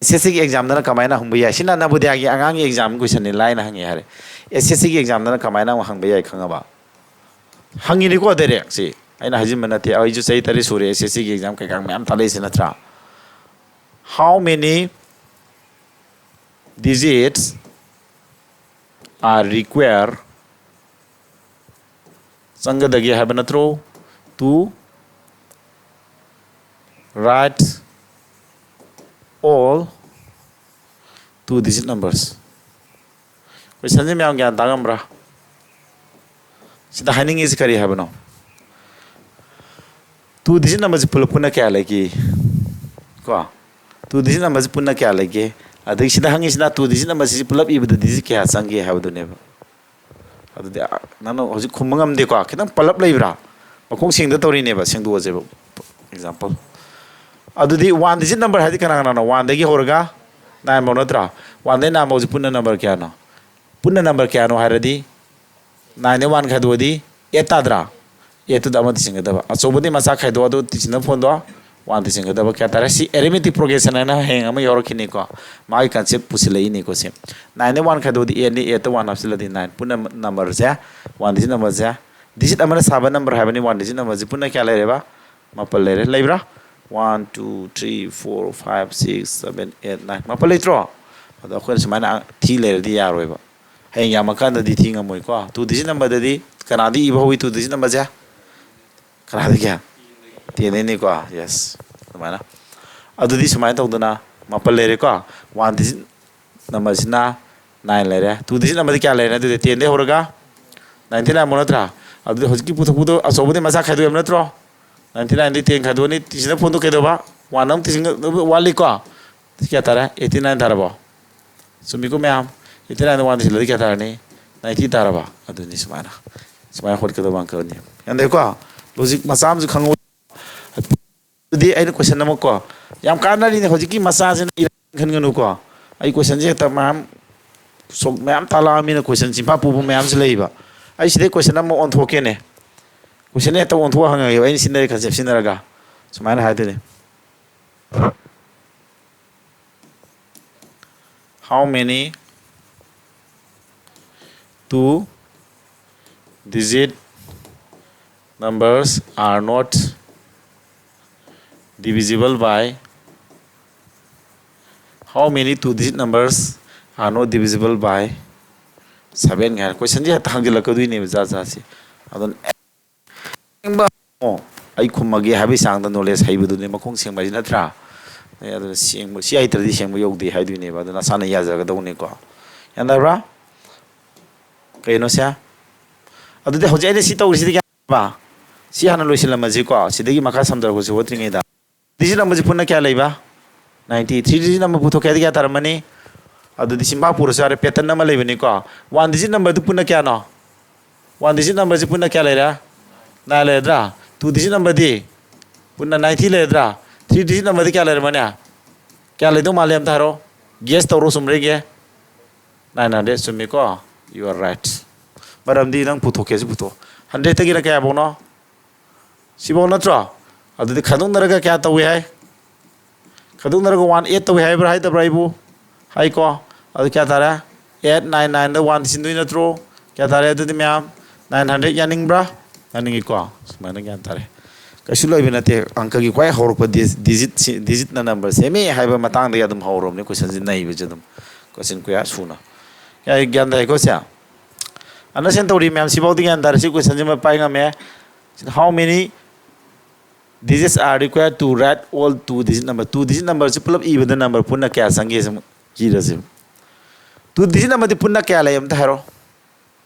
S S C ꯒꯤ exam ꯗꯅ ꯀꯃꯥꯏꯅ ꯍꯪꯕ ꯌꯥꯏ? ꯁꯤꯅ ꯅꯕꯣꯗꯤꯌꯥꯒꯤ ꯑꯉꯥꯡꯒꯤ exam question ꯅꯤ, ꯂꯥꯏꯅ ꯍꯪꯉꯦ ꯍꯥꯏꯔꯦ꯫ S S C ꯒꯤ exam ꯗꯅ ꯀꯃꯥꯏꯅ ꯑꯃꯨꯛ ꯍꯪꯕ ꯌꯥꯏ ꯈꯪꯉꯕ? ꯍꯪꯉꯤꯅꯤꯀꯣ direct꯫ ꯁꯤ ꯑꯩꯅ ꯍꯥꯏꯖꯤꯟꯕ ꯅꯠꯇꯦ, ꯑꯩꯁꯨ ꯆꯍꯤ ꯇꯔꯦꯠ ꯁꯨꯔꯦ S S C ꯒꯤ exam ꯀꯩꯀꯥ ꯃꯌꯥꯝ ꯊꯥꯜꯂꯛꯏꯁꯦ, ꯅꯠꯇ꯭ꯔꯥ? How many digits are required, ꯆꯪꯒꯗꯒꯦ ꯍꯥꯏꯕ ꯅꯠꯇ꯭ꯔꯣ? To write all two digit numbers. Question ꯁꯦ ꯃꯌꯥꯝ ꯒ꯭ꯌꯥꯟ ꯇꯥ ꯉꯝꯕ꯭ꯔꯥ? ꯁꯤꯗ ꯍꯥꯏꯅꯤꯡꯉꯤꯁꯤ ꯀꯔꯤ ꯍꯥꯏꯕꯅꯣ? Two digit number ꯁꯤ ꯄꯨꯂꯞ ꯄꯨꯟꯅ ꯀꯌꯥ ꯂꯩꯒꯦ? ꯀꯣ? Two digit number ꯁꯤ ꯄꯨꯟꯅ ꯀꯌꯥ ꯂꯩꯒꯦ? ꯑꯗꯒꯤ ꯁꯤꯗ ꯍꯪꯉꯤꯁꯤꯅ two digit number ꯁꯤ ꯄꯨꯂꯞ ꯏꯕꯗ digit ꯀꯌꯥ ꯆꯪꯒꯦ ꯍꯥꯏꯕꯗꯨꯅꯦꯕ꯫ ꯑꯗꯨꯗꯤ, ꯑ, ꯅꯪꯅ ꯍꯧꯖꯤꯛ ꯈꯨꯝꯕ ꯉꯝꯗꯦꯀꯣ? ꯈꯤꯇꯪ ꯄꯜꯂꯞ ꯂꯩꯕ꯭ꯔꯥ? ꯃꯈꯣꯡ ꯁꯦꯡꯗ ꯇꯧꯔꯤꯅꯦꯕ, ꯁꯦꯡꯗꯣꯛꯑꯁꯦꯕ꯫ Example. ꯑꯗꯨꯗꯤ one digit number ꯍꯥꯏꯗꯤ ꯀꯅꯥ ꯀꯅꯥꯅꯣ? One ꯗꯒꯤ ꯍꯧꯔꯒ nine ꯐꯥꯎ ꯅꯠꯇ꯭ꯔꯥ? One ꯗꯒꯤ nine ꯐꯥꯎꯁꯤ ꯄꯨꯟꯅ number ꯀꯌꯥꯅꯣ? ꯄꯨꯟꯅ number ꯀꯌꯥꯅꯣ ꯍꯥꯏꯔꯗꯤ, nine ꯗꯒꯤ one ꯈꯥꯏꯗꯣꯛꯑꯗꯤ eight ꯇꯥꯗ꯭ꯔꯥ? Eight ꯇꯨꯗ ꯑꯃꯗꯤ ꯆꯤꯡꯒꯗꯕ꯫ ꯑꯆꯧꯕꯗꯤ ꯃꯆꯥ ꯈꯥꯏꯗꯣꯛ, ꯑꯗꯨ ꯇꯤꯁꯤꯅ ꯐꯣꯟꯗꯣ one ꯗ ꯆꯤꯡꯒꯗꯕ꯫ ꯀꯌꯥ ꯇꯥꯔꯦ? ꯁꯤ arithmetic progression ꯍꯥꯏꯅ ꯍꯌꯦꯡ ꯑꯃ ꯌꯥꯎꯔꯛꯈꯤꯅꯤꯀꯣ꯫ ꯃꯥꯒꯤ concept ꯄꯨꯁꯤꯜꯂꯛꯏꯅꯤꯀꯣ ꯁꯤ꯫ Nine ꯗꯒꯤ one ꯈꯥꯏꯗꯣꯛꯑꯗꯤ eight ꯅꯤ, eight ꯇ one ꯍꯥꯞꯆꯤꯜꯂꯗꯤ nine꯫ ꯄꯨꯟꯅ number ꯁꯦ, one digit number ꯁꯦ, digit ꯑꯃꯅ ꯁꯥꯕ number ꯍꯥꯏꯕꯅꯤ꯫ One digit number ꯁꯦ ꯄꯨꯟꯅ ꯀꯌꯥ ꯂꯩꯔꯦꯕ? ꯃꯥꯄꯜ ꯂꯩꯔꯦ꯫ ꯂꯩꯕ꯭ꯔꯥ? One, two, three, four, five, six, seven, eight, nine꯫ ꯃꯥꯄꯜ ꯂꯩꯇ꯭ꯔꯣ? ꯑꯗꯣ ꯑꯩꯈꯣꯏꯅ ꯁꯨꯃꯥꯏꯅ ꯊꯤ ꯂꯩꯔꯗꯤ ꯌꯥꯔꯣꯏꯕ꯫ ꯍꯌꯦꯡ ꯌꯥꯝꯃꯀꯥꯟꯗꯗꯤ ꯊꯤ ꯉꯝꯃꯣꯏꯀꯣ꯫ Two digit number ꯗꯗꯤ ꯀꯅꯥꯗꯤ ꯏꯕ ꯍꯧꯏ two digit number ꯁꯦ? ꯀꯅꯥꯗꯒꯤ? Ten ꯗꯒꯤꯅꯤꯀꯣ꯫ Yes꯫ ꯑꯗꯨꯃꯥꯏꯅ꯫ ꯑꯗꯨꯗꯤ ꯁꯨꯃꯥꯏꯅ ꯇꯧꯗꯅ ꯃꯥꯄꯜ ꯂꯩꯔꯦꯀꯣ꯫ One digit number ꯁꯤꯅ nine ꯂꯩꯔꯦ꯫ Two digit number ꯗꯤ ꯀꯌꯥ ꯂꯩꯔꯦ? ꯑꯗꯨꯗꯤ ten ꯗꯒꯤ ꯍꯧꯔꯒ ninety nine ꯐꯥꯎ ꯅꯠꯇ꯭ꯔꯥ? ꯑꯗꯨꯗꯤ ꯍꯧꯖꯤꯛꯀꯤ ꯄꯨꯊꯣꯛꯄꯗꯣ ꯑꯆꯧꯕꯗꯤ ꯃꯆꯥ ꯈꯥꯏꯗꯣꯛꯑꯦꯕ ꯅꯠꯇ꯭ꯔꯣ? Ninety nine ꯗꯤ ten ꯈꯥꯏꯗꯣꯛꯑꯅꯤ, ꯇꯤꯁꯤꯅ ꯐꯣꯟꯗꯣ ꯀꯩꯗꯧꯕ? One ꯑꯃꯨꯛ ꯇꯤꯁꯤꯟ ꯋꯥꯠꯂꯤꯀꯣ? ꯁꯤ ꯀꯌꯥ ꯇꯥꯔꯦ? Eighty nine ꯇꯥꯔꯕꯣ? ꯆꯨꯝꯃꯤꯀꯣ ꯃꯌꯥꯝ? Eighty nine ꯗ one ꯇꯤꯁꯤꯜꯂꯗꯤ ꯀꯌꯥ ꯇꯥꯔꯅꯤ? Ninety ꯇꯥꯔꯕ? ꯑꯗꯨꯅꯤ ꯁꯨꯃꯥꯏꯅ꯫ ꯁꯨꯃꯥꯏꯅ ꯍꯣꯠꯀꯗꯕ ꯑꯪꯀꯅꯤ꯫ ꯒ꯭ꯌꯥꯟ ꯇꯥꯏꯀꯣ? Logic ꯃꯆꯥ ꯑꯃꯁꯨ ꯈꯪꯍꯧ꯫ ꯑꯗꯨꯗꯤ ꯑꯩꯅ question ꯑꯃ ꯀꯣ, ꯌꯥꯝ ꯀꯥꯟꯅꯔꯤꯅꯦ ꯍꯧꯖꯤꯛꯀꯤ ꯃꯆꯥꯁꯤꯅ ꯏꯔꯥꯡ ꯈꯟꯒꯅꯨꯀꯣ꯫ ꯑꯩ questionꯁꯦ ꯍꯦꯛꯇ ꯃꯌꯥꯝ ꯁꯣꯛ ꯃꯌꯥꯝ ꯇꯥꯛꯂꯛꯑꯃꯤꯅ question ꯆꯤꯟꯐꯥ ꯄꯨꯕ ꯃꯌꯥꯝꯁꯨ ꯂꯩꯕ꯫ ꯑꯩ ꯁꯤꯗꯩ question ꯑꯃ ꯑꯣꯟꯊꯣꯛꯀꯦꯅꯦ꯫ Question ꯍꯦꯛꯇ ꯑꯣꯟꯊꯣꯛꯑ ꯍꯪꯉꯒꯦꯕ, ꯑꯩꯅ ꯁꯤꯖꯤꯟꯅꯔꯤ concept ꯁꯤꯖꯤꯟꯅꯔꯒ꯫ ꯁꯨꯃꯥꯏꯅ ꯍꯥꯏꯗꯣꯏꯅꯦ꯫ How many two digit numbers are not divisible by, how many two digit numbers are not divisible by seven ꯍꯥꯏꯅ questionꯁꯦ ꯍꯦꯛꯇ ꯍꯪꯖꯤꯜꯂꯛꯀꯗꯣꯏꯅꯦꯕ ꯖꯥꯠ ꯖꯥꯠꯁꯦ꯫ ꯑꯗꯨꯅ ꯑꯁꯦꯡꯕ, ꯑꯣ, ꯑꯩ ꯈꯨꯝꯃꯒꯦ ꯍꯥꯏꯕꯒꯤ ꯆꯥꯡꯗ knowledge ꯍꯩꯕꯗꯨꯅꯦ ꯃꯈꯣꯡ ꯁꯦꯡꯕ ꯍꯥꯏꯁꯤ ꯅꯠꯇ꯭ꯔꯥ? ꯑꯦ, ꯑꯗꯨꯅ ꯁꯦꯡꯕ, ꯁꯤ ꯍꯩꯇ꯭ꯔꯗꯤ ꯁꯦꯡꯕ ꯌꯧꯗꯦ ꯍꯥꯏꯗꯣꯏꯅꯦꯕ꯫ ꯑꯗꯨ ꯅꯁꯥꯅ ꯌꯥꯖꯒꯗꯧꯅꯤꯀꯣ꯫ ꯌꯥꯅꯕ꯭ꯔꯥ? ꯀꯩꯅꯣꯁꯦ? ꯑꯗꯨꯗꯤ ꯍꯧꯖꯤꯛ ꯑꯩꯅ ꯁꯤ ꯇꯧꯔꯤꯁꯤꯗꯤ ꯒ꯭ꯌꯥꯟ ꯇꯥꯔꯕ? ꯁꯤ ꯍꯥꯟꯅ ꯂꯣꯏꯁꯤꯜꯂꯝꯃꯁꯤꯀꯣ꯫ ꯁꯤꯗꯒꯤ ꯃꯈꯥ ꯁꯝꯊꯔꯛꯄꯁꯤ ꯍꯣꯠꯇ꯭ꯔꯤꯉꯩꯗ꯫ Digit numberꯁꯤ ꯄꯨꯟꯅ ꯀꯌꯥ ꯂꯩꯕ? Ninety꯫ Three digit number ꯄꯨꯊꯣꯛꯀꯦ ꯍꯥꯏꯗꯤ ꯀꯌꯥ ꯇꯥꯔꯝꯃꯅꯤ? ꯑꯗꯨꯗꯤ ꯁꯤꯝꯄꯥ ꯄꯨꯔꯁꯨ ꯌꯥꯔꯦ, pattern ꯑꯃ ꯂꯩꯕꯅꯤꯀꯣ꯫ One digit numberꯗꯨ ꯄꯨꯟꯅ ꯀꯌꯥꯅꯣ? One digit numberꯁꯤ ꯄꯨꯟꯅ ꯀꯌꯥ ꯂꯩꯔꯦ? Nine ꯂꯩꯔꯗ꯭ꯔꯥ? Two digit numberꯗꯤ ꯄꯨꯟꯅ ninety ꯂꯩꯔꯗ꯭ꯔꯥ? Three digit numberꯗꯤ ꯀꯌꯥ ꯂꯩꯔꯝꯃꯅꯤ? ꯀꯌꯥ ꯂꯩꯗꯧ ꯃꯥꯜꯂꯦ ꯑꯝꯇ ꯍꯥꯏꯔꯣ꯫ Guess ꯇꯧꯔꯣ, ꯆꯨꯝꯕ꯭ꯔꯥ ꯌꯦꯡꯒꯦ꯫ Nine hundred ꯆꯨꯝꯃꯤꯀꯣ? You are right꯫ ꯃꯔꯝꯗꯤ ꯅꯪ ꯄꯨꯊꯣꯛꯀꯦꯁꯨ ꯄꯨꯊꯣꯛ꯫ Hundredꯇꯒꯤꯅ ꯀꯌꯥꯐꯧꯅꯣ? ꯁꯤꯐꯧ ꯅꯠꯇ꯭ꯔꯣ? ꯑꯗꯨꯗꯤ ꯈꯥꯏꯗꯣꯛꯅꯔꯒ ꯀꯌꯥ ꯇꯧꯏ ꯍꯥꯏ? ꯈꯥꯏꯗꯣꯛꯅꯔꯒ one add ꯇꯧꯏ ꯍꯥꯏꯕ꯭ꯔꯥ ꯍꯥꯏꯗꯕ꯭ꯔꯥ ꯑꯩꯕꯨ? ꯍꯥꯏꯀꯣ꯫ ꯑꯗꯨ ꯀꯌꯥ ꯇꯥꯔꯦ? Eight, nine, nineꯗ one ꯁꯤꯟꯗꯣꯏ ꯅꯠꯇ꯭ꯔꯣ? ꯀꯌꯥ ꯇꯥꯔꯦ ꯑꯗꯨꯗꯤ ꯃꯌꯥꯝ? Nine hundred ꯌꯥꯅꯤꯡꯕ꯭ꯔꯥ? ꯌꯥꯅꯤꯡꯉꯤꯀꯣ꯫ ꯁꯨꯃꯥꯏꯅ ꯒ꯭ꯌꯥꯟ ꯇꯥꯔꯦ꯫ ꯀꯩꯁꯨ ꯂꯩꯕ ꯅꯠꯇꯦ꯫ ꯑꯪꯀꯒꯤ ꯈ꯭ꯋꯥꯏ ꯍꯧꯔꯛꯄ ꯗꯤ-, digitꯁꯤ, digitꯅ number ꯁꯦꯝꯃꯤ ꯍꯥꯏꯕ ꯃꯇꯥꯡꯗꯒꯤ ꯑꯗꯨꯝ ꯍꯧꯔꯕꯅꯤ questionꯁꯤ ꯅꯩꯕꯁꯦ ꯑꯗꯨꯝ꯫ Question ꯀꯌꯥ ꯁꯨꯅ꯫ ꯌꯥꯏ, ꯒ꯭ꯌꯥꯟ ꯇꯥꯏꯀꯣ ꯁꯦ? Understand ꯇꯧꯔꯤ ꯃꯌꯥꯝ, ꯁꯤꯐꯥꯎꯗꯤ ꯒ꯭ꯌꯥꯟ ꯇꯥꯔꯦ꯫ ꯁꯤ questionꯁꯤꯃ ꯄꯥꯏ ꯉꯝꯃꯦ꯫ How many digits are required to write all two digit number? Two digit numberꯁꯤ ꯄꯨꯂꯞ ꯏꯕꯗ number ꯄꯨꯟꯅ ꯀꯌꯥ ꯆꯪꯒꯦ ꯁꯨꯝ ꯏꯔꯁꯦ꯫ Two digit numberꯗꯤ ꯄꯨꯟꯅ ꯀꯌꯥ ꯂꯩ ꯑꯝꯇ ꯍꯥꯏꯔꯣ꯫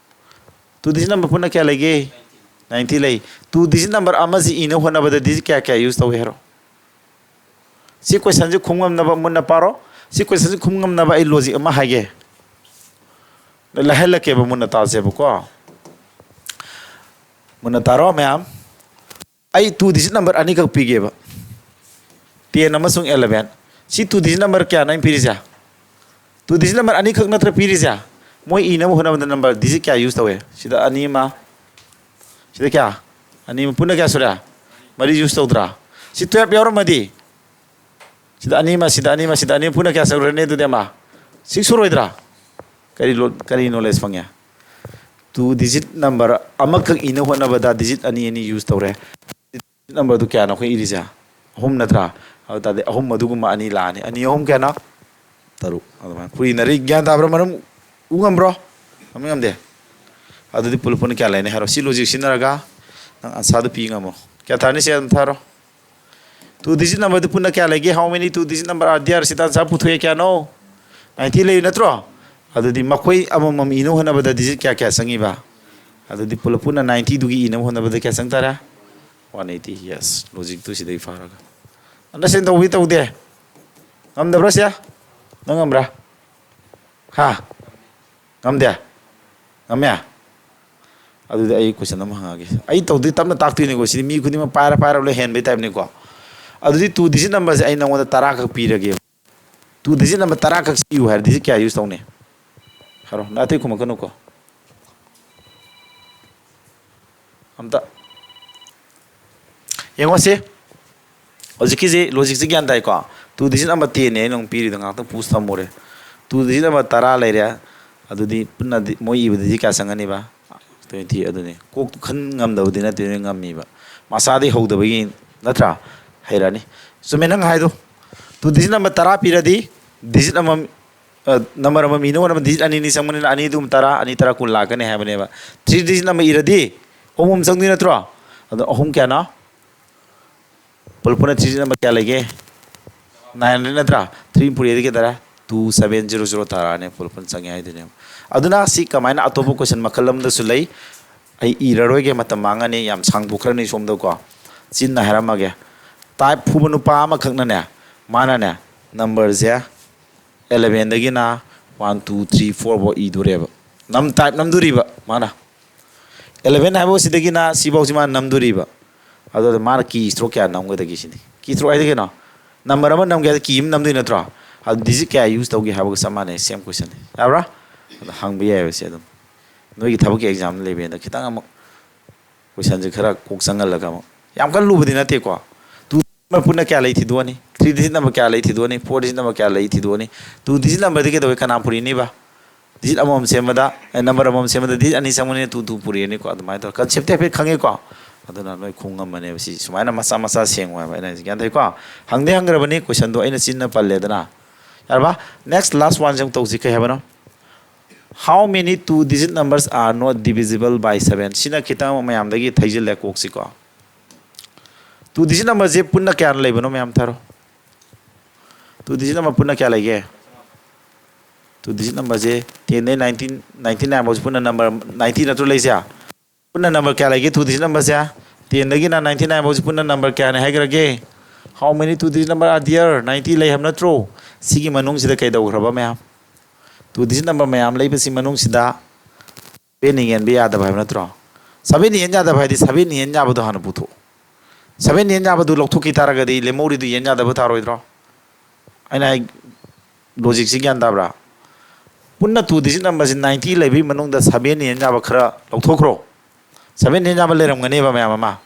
Two digit number ꯄꯨꯟꯅ ꯀꯌꯥ ꯂꯩꯒꯦ? Ninety ꯂꯩ꯫ Two digit number ꯑꯃꯁꯤ ꯏꯅꯕ ꯍꯣꯠꯅꯕꯗ digit ꯀꯌꯥ ꯀꯌꯥ use ꯇꯧꯏ ꯍꯥꯏꯔꯣ? ꯁꯤ questionꯁꯤ ꯈꯨꯝ ꯉꯝꯅꯕ ꯃꯨꯟꯅ ꯄꯥꯔꯣ꯫ ꯁꯤ questionꯁꯤ ꯈꯨꯝ ꯉꯝꯅꯕ ꯑꯩ logic ꯑꯃ ꯍꯥꯏꯒꯦ꯫ ꯂꯥꯏꯍꯜꯂꯛꯀꯦꯕ, ꯃꯨꯟꯅ ꯇꯥꯁꯦꯕꯀꯣ꯫ ꯃꯨꯟꯅ ꯇꯥꯔꯣ ꯃꯌꯥꯝ꯫ ꯑꯩ two digit number ꯑꯅꯤꯈꯛ ꯄꯤꯒꯦꯕ, ten ꯑꯃꯁꯨꯡ eleven꯫ ꯁꯤ two digit number ꯀꯌꯥꯅꯣ ꯑꯩꯅ ꯄꯤꯔꯤꯁꯦ? Two digit number ꯑꯅꯤꯈꯛ ꯅꯠꯇ꯭ꯔ ꯄꯤꯔꯤꯁꯦ? ꯃꯣꯏ ꯏꯅꯕ ꯍꯣꯠꯅꯕꯗ number digit ꯀꯌꯥ use ꯇꯧꯋꯦ? ꯁꯤꯗ ꯑꯅꯤ ꯑꯃ, ꯁꯤꯗ ꯀꯌꯥ? ꯑꯅꯤ ꯑꯃ, ꯄꯨꯟꯅ ꯀꯌꯥ ꯁꯨꯔꯦ? ꯃꯔꯤ use ꯇꯧꯗ꯭ꯔꯥ? ꯁꯤ twelve ꯌꯥꯎꯔꯝꯃꯗꯤ, ꯁꯤꯗ ꯑꯅꯤ ꯑꯃ, ꯁꯤꯗ ꯑꯅꯤ ꯑꯃ, ꯁꯤꯗ ꯑꯅꯤ ꯑꯃ, ꯄꯨꯟꯅ ꯀꯌꯥ ꯁꯨꯔꯅꯤ? ꯑꯗꯨꯗꯤ ꯑꯃ, six ꯁꯨꯔꯣꯏꯗ꯭ꯔꯥ? ꯀꯔꯤ ꯂꯣ-, ꯀꯔꯤ knowledge ꯐꯪꯉꯦ? Two digit number ꯑꯃꯈꯛ ꯏꯅ ꯍꯣꯠꯅꯕꯗ digit ꯑꯅꯤ ꯑꯅꯤ use ꯇꯧꯔꯦ꯫ Digit numberꯗꯨ ꯀꯌꯥꯅꯣ ꯑꯩꯈꯣꯏ ꯏꯔꯤꯁꯦ? ꯑꯍꯨꯝ ꯅꯠꯇ꯭ꯔꯥ? ꯑꯗꯨ ꯇꯥꯔꯗꯤ ꯑꯍꯨꯝ ꯑꯗꯨꯒꯨꯝꯕ ꯑꯅꯤ ꯂꯥꯛꯑꯅꯤ꯫ ꯑꯅꯤ ꯑꯍꯨꯝ ꯀꯌꯥꯅꯣ? ꯇꯔꯨꯛ꯫ ꯑꯗꯨꯃꯥꯏꯅ ꯈꯨꯔꯤ ꯅꯥꯔꯤ ꯒ꯭ꯌꯥꯟ ꯇꯥꯕ꯭ꯔꯥ? ꯃꯔꯝ ꯎ ꯉꯝꯕ꯭ꯔꯣ? ꯉꯝꯕ ꯉꯝꯗꯦ? ꯑꯗꯨꯗꯤ ꯄꯨꯂꯞ ꯄꯨꯟꯅ ꯀꯌꯥ ꯂꯩꯅꯤ ꯍꯥꯏꯔꯣ? ꯁꯤ logic ꯁꯤꯖꯤꯟꯅꯔꯒ ꯅꯪ answerꯗꯨ ꯄꯤ ꯉꯝꯃꯣ꯫ ꯀꯌꯥ ꯊꯥꯅꯤ? ꯁꯦ ꯑꯗꯨꯝ ꯊꯥꯔꯣ꯫ Two digit numberꯗꯨ ꯄꯨꯟꯅ ꯀꯌꯥ ꯂꯩꯒꯦ? How many two digit number are there? ꯁꯤꯗ answer ꯄꯨꯊꯣꯛꯑꯦ, ꯀꯌꯥꯅꯣ? Ninety ꯂꯩ ꯅꯠꯇ꯭ꯔꯣ? ꯑꯗꯨꯗꯤ ꯃꯈꯣꯏ ꯑꯃꯃꯝ ꯏꯅꯕ ꯍꯣꯠꯅꯕꯗ digit ꯀꯌꯥ ꯀꯌꯥ ꯆꯪꯉꯤꯕ? ꯑꯗꯨꯗꯤ ꯄꯨꯂꯞ ꯄꯨꯟꯅ ninetyꯗꯨꯒꯤ ꯏꯅꯕ ꯍꯣꯠꯅꯕꯗ ꯀꯌꯥ ꯆꯪ ꯇꯥꯔꯦ? One eighty꯫ Yes, logicꯇꯨ ꯁꯤꯗꯒꯤ ꯐꯥꯔꯒ꯫ Understand ꯇꯧꯕꯤ ꯇꯧꯗꯦ? ꯉꯝꯗꯕ꯭ꯔꯥ ꯁꯦ? ꯅꯪ ꯉꯝꯕ꯭ꯔꯥ? ꯍꯥ? ꯉꯝꯗꯦ? ꯉꯝꯃꯦ? ꯑꯗꯨꯗꯤ ꯑꯩ question ꯑꯃ ꯍꯪꯉꯛꯑꯒꯦ꯫ ꯑꯩ ꯇꯧꯗꯣꯏ, ꯇꯞꯅ ꯇꯥꯛꯇꯣꯏꯅꯤꯀꯣ꯫ ꯁꯤꯗꯤ ꯃꯤ ꯈꯨꯗꯤꯡꯃꯛ ꯄꯥꯏꯔ ꯄꯥꯏꯔ ꯂꯣꯏ ꯍꯦꯟꯕꯩ typeꯅꯤꯀꯣ꯫ ꯑꯗꯨꯗꯤ two digit numberꯁꯦ ꯑꯩ ꯅꯉꯣꯟꯗ ꯇꯔꯥ ꯈꯛ ꯄꯤꯔꯒꯦꯕ꯫ Two digit number ꯇꯔꯥ ꯈꯛ ꯏꯌꯨ ꯍꯥꯏꯔꯗꯤ ꯁꯤ ꯀꯌꯥ use ꯇꯧꯅꯤ? ꯍꯥꯏꯔꯣ, ꯅꯥꯇꯩ ꯈꯨꯝꯃꯛꯀꯅꯨꯀꯣ꯫ ꯑꯝꯇ ꯌꯦꯡꯉꯣꯁꯤ꯫ ꯍꯧꯖꯤꯛꯀꯤꯁꯤ logicꯁꯤ ꯒ꯭ꯌꯥꯟ ꯇꯥꯏꯀꯣ? Two digit number tenꯅꯦ ꯑꯩꯅ ꯑꯃꯨꯛ ꯄꯤꯔꯤꯗꯣ, ꯉꯥꯛꯇꯪ pause ꯊꯝꯃꯨꯔꯦ꯫ Two digit number ꯇꯔꯥ ꯂꯩꯔꯦ꯫ ꯑꯗꯨꯗꯤ ꯄꯨꯟꯅꯗꯤ ꯃꯣꯏ ꯏꯕꯗꯗꯤ ꯀꯌꯥ ꯆꯪꯒꯅꯤꯕ? Twenty꯫ ꯑꯗꯨꯅꯤ꯫ ꯀꯣꯛꯇꯨ ꯈꯟ ꯉꯝꯗꯕꯗꯤ ꯅꯠꯇꯦ, ꯅꯣꯏ ꯉꯝꯃꯤꯕ꯫ ꯃꯁꯥꯗꯤ ꯍꯧꯗꯕꯒꯤ ꯅꯠꯇ꯭ꯔꯥ? ꯍꯩꯔꯛꯑꯅꯤ꯫ ꯆꯨꯝꯃꯦ ꯅꯪ ꯍꯥꯏꯗꯣ꯫ Two digit number ꯇꯔꯥ ꯄꯤꯔꯗꯤ digit ꯑꯃꯃꯝ ꯑ, number ꯑꯃ ꯏꯅ ꯍꯣꯠꯅꯕ digit ꯑꯅꯤ ꯑꯅꯤ ꯆꯪꯕꯅꯤꯅ ꯑꯅꯤ ꯑꯗꯨꯝ ꯇꯔꯥ, ꯑꯅꯤ ꯇꯔꯥ ꯀꯨꯟ ꯂꯥꯛꯀꯅꯤ ꯍꯥꯏꯕꯅꯦꯕ꯫ Three digit number ꯏꯔꯗꯤ ꯑꯍꯨꯝ ꯑꯃ ꯆꯪꯗꯣꯏ ꯅꯠꯇ꯭ꯔꯣ? ꯑꯗꯣ ꯑꯍꯨꯝ ꯀꯌꯥꯅꯣ? ꯄꯨꯂꯞ ꯄꯨꯟꯅ three digit number ꯀꯌꯥ ꯂꯩꯒꯦ? Nine hundred ꯅꯠꯇ꯭ꯔꯥ? Three ꯄꯨꯔꯛꯑꯗꯤ ꯀꯌꯥ ꯇꯥꯔꯦ? Two seven zero zero ꯇꯥꯔꯛꯑꯅꯤ, ꯄꯨꯂꯞ ꯄꯨꯟꯅ ꯆꯪꯉꯦ ꯍꯥꯏꯗꯣꯏꯅꯦꯕ꯫ ꯑꯗꯨꯅ ꯁꯤ ꯀꯃꯥꯏꯅ ꯑꯇꯣꯞꯄ question ꯃꯈꯜ ꯑꯃꯗꯁꯨ ꯂꯩ꯫ ꯑꯩ ꯏꯔꯔꯣꯏꯒꯦ, ꯃꯇꯝ ꯃꯥꯡꯉꯅꯤ, ꯌꯥꯝ ꯁꯥꯡꯗꯣꯛꯈ꯭ꯔꯅꯤ ꯁꯣꯝꯗꯀꯣ꯫ ꯆꯤꯟꯅ ꯍꯥꯏꯔꯝꯃꯒꯦ꯫ Type ꯐꯨꯕ ꯅꯨꯄꯥ ꯑꯃꯈꯛꯅꯅꯦ, ꯃꯥꯅꯅꯦ, numberꯁꯦ elevenꯗꯒꯤꯅ one, two, three, four ꯐꯥꯎ ꯏꯗꯣꯔꯦꯕ꯫ ꯅꯝ type ꯅꯝꯗꯣꯔꯤꯕ ꯃꯥꯅ꯫ Eleven ꯍꯥꯏꯕ ꯁꯤꯗꯒꯤꯅ ꯁꯤꯐꯥꯎꯁꯤ ꯃꯥꯅ ꯅꯝꯗꯣꯔꯤꯕ꯫ ꯑꯗꯨꯗ ꯃꯥꯅ key stroke ꯀꯌꯥ ꯅꯝꯒꯗꯒꯦ ꯁꯤꯅꯤ꯫ Key stroke ꯍꯥꯏꯗꯤ ꯀꯩꯅꯣ? Number ꯑꯃ ꯅꯝꯒꯦ ꯍꯥꯏꯗꯤ key ꯑꯃ ꯅꯝꯗꯣꯏ ꯅꯠꯇ꯭ꯔꯣ? ꯑꯗꯨ digit ꯀꯌꯥ use ꯇꯧꯒꯦ ꯍꯥꯏꯕꯒ ꯆꯞ ꯃꯥꯟꯅꯩ, same question ꯅꯤ꯫ ꯌꯥꯕ꯭ꯔꯥ? ꯑꯗꯣ ꯍꯪꯕ ꯌꯥꯏꯑꯕ ꯁꯤ ꯑꯗꯨꯝ꯫ ꯅꯣꯏꯒꯤ ꯊꯕꯛꯀꯤ exam ꯂꯩꯕꯅꯤꯅ ꯈꯤꯇꯪ ꯑꯃꯨꯛ question ꯁꯦ ꯈꯔ ꯀꯣꯛ ꯆꯪꯍꯜꯂꯒ ꯑꯃꯨꯛ꯫ ꯌꯥꯝ ꯀꯟꯅ ꯂꯨꯕꯗꯤ ꯅꯠꯇꯦꯀꯣ꯫ Two number ꯄꯨꯟꯅ ꯀꯌꯥ ꯂꯩ ꯊꯤꯗꯣꯛꯑꯅꯤ? Three digit number ꯀꯌꯥ ꯂꯩ ꯊꯤꯗꯣꯛꯑꯅꯤ? Four digit number ꯀꯌꯥ ꯂꯩ ꯊꯤꯗꯣꯛꯑꯅꯤ? Two digit number ꯗꯤ ꯀꯩꯗꯧꯋꯦ? ꯀꯅꯥ ꯄꯨꯔꯤꯅꯤꯕ? Digit ꯑꯃꯃꯝ ꯁꯦꯝꯕꯗ, ꯑꯦ, number ꯑꯃꯃꯝ ꯁꯦꯝꯕꯗ digit ꯑꯅꯤ ꯆꯪꯕꯅꯤꯅ two two ꯄꯨꯔꯛꯑꯅꯤꯀꯣ꯫ ꯑꯗꯨꯃꯥꯏꯅ ꯇꯧꯔ concept ꯇꯤ ꯍꯥꯏꯐꯦꯠ ꯈꯪꯉꯦꯀꯣ꯫ ꯑꯗꯨꯅ ꯅꯣꯏ ꯈꯣꯡ ꯉꯝꯃꯅꯦꯕ ꯁꯤ꯫ ꯁꯨꯃꯥꯏꯅ ꯃꯆꯥ ꯃꯆꯥ ꯁꯦꯡꯉꯨ ꯍꯥꯏꯕ ꯑꯩꯅ ꯍꯥꯏꯁꯦ꯫ ꯒ꯭ꯌꯥꯟ ꯇꯥꯏꯀꯣ? ꯍꯪꯗꯤ ꯍꯪꯈ꯭ꯔꯕꯅꯤ, question ꯗꯣ ꯑꯩꯅ ꯆꯤꯟꯅ ꯄꯜꯂꯦꯗꯅ꯫ ꯌꯥꯔꯕ? Next, last one ꯁꯦ ꯑꯃꯨꯛ ꯇꯧꯁꯤ꯫ ꯀꯩ ꯍꯥꯏꯕꯅꯣ? How many two digit numbers are not divisible by seven? ꯁꯤꯅ ꯈꯤꯇꯪ ꯑꯃꯨꯛ ꯃꯌꯥꯝꯗꯒꯤ ꯊꯩꯖꯤꯜꯂꯦ ꯀꯣꯛꯁꯤꯀꯣ꯫ Two digit number ꯁꯦ ꯄꯨꯟꯅ ꯀꯌꯥꯅ ꯂꯩꯕꯅꯣ ꯃꯌꯥꯝ ꯊꯥꯔꯣ꯫ Two digit number ꯄꯨꯟꯅ ꯀꯌꯥ ꯂꯩꯒꯦ? Two digit number ꯁꯦ ten ꯗꯩ nineteen, ninety nine ꯐꯥꯎꯁꯦ ꯄꯨꯟꯅ number ninety ꯅꯠꯇ꯭ꯔꯣ ꯂꯩꯁꯦ? ꯄꯨꯟꯅ number ꯀꯌꯥ ꯂꯩꯒꯦ two digit number ꯁꯦ? Ten ꯗꯒꯤꯅ ninety nine ꯐꯥꯎꯁꯦ ꯄꯨꯟꯅ number ꯀꯌꯥꯅꯤ ꯍꯥꯏꯈ꯭ꯔꯒꯦ? How many two digit number are there? Ninety ꯂꯩ ꯍꯥꯏꯕ ꯅꯠꯇ꯭ꯔꯣ? ꯁꯤꯒꯤ ꯃꯅꯨꯡꯁꯤꯗ ꯀꯩꯗꯧꯈ꯭ꯔꯕ ꯃꯌꯥꯝ? Two digit number ꯃꯌꯥꯝ ꯂꯩꯕꯁꯤ ꯃꯅꯨꯡꯁꯤꯗ seven ꯅ ꯌꯦꯟꯕ ꯌꯥꯗꯕ ꯍꯥꯏꯕ ꯅꯠꯇ꯭ꯔꯣ? Seven ꯅ ꯌꯦꯟ ꯌꯥꯗꯕ ꯍꯥꯏꯗꯤ seven ꯅ ꯌꯦꯟ ꯌꯥꯕꯗꯣ ꯍꯥꯟꯅ ꯄꯨꯊꯣꯛꯑꯣ꯫ Seven ꯅ ꯌꯦꯟ ꯌꯥꯕꯗꯨ ꯂꯧꯊꯣꯛꯈꯤ ꯇꯥꯔꯒꯗꯤ ꯂꯦꯝꯍꯧꯔꯤꯗꯨ ꯌꯦꯟ ꯌꯥꯗꯕ ꯇꯥꯔꯣꯏꯗ꯭ꯔꯣ? ꯑꯩꯅ ꯍꯥꯏ logic ꯁꯤ ꯒ꯭ꯌꯥꯟ ꯇꯥꯕ꯭ꯔꯥ? ꯄꯨꯟꯅ two digit number ꯁꯤ ninety ꯂꯩꯕꯒꯤ ꯃꯅꯨꯡꯗ seven ꯅ ꯌꯦꯟ ꯌꯥꯕ ꯈꯔ ꯂꯧꯊꯣꯛꯈ꯭ꯔꯣ꯫ Seven ꯅ ꯌꯦꯟ ꯌꯥꯕ ꯂꯩꯔꯝꯒꯅꯦꯕ ꯃꯌꯥꯝ ꯑꯃ꯫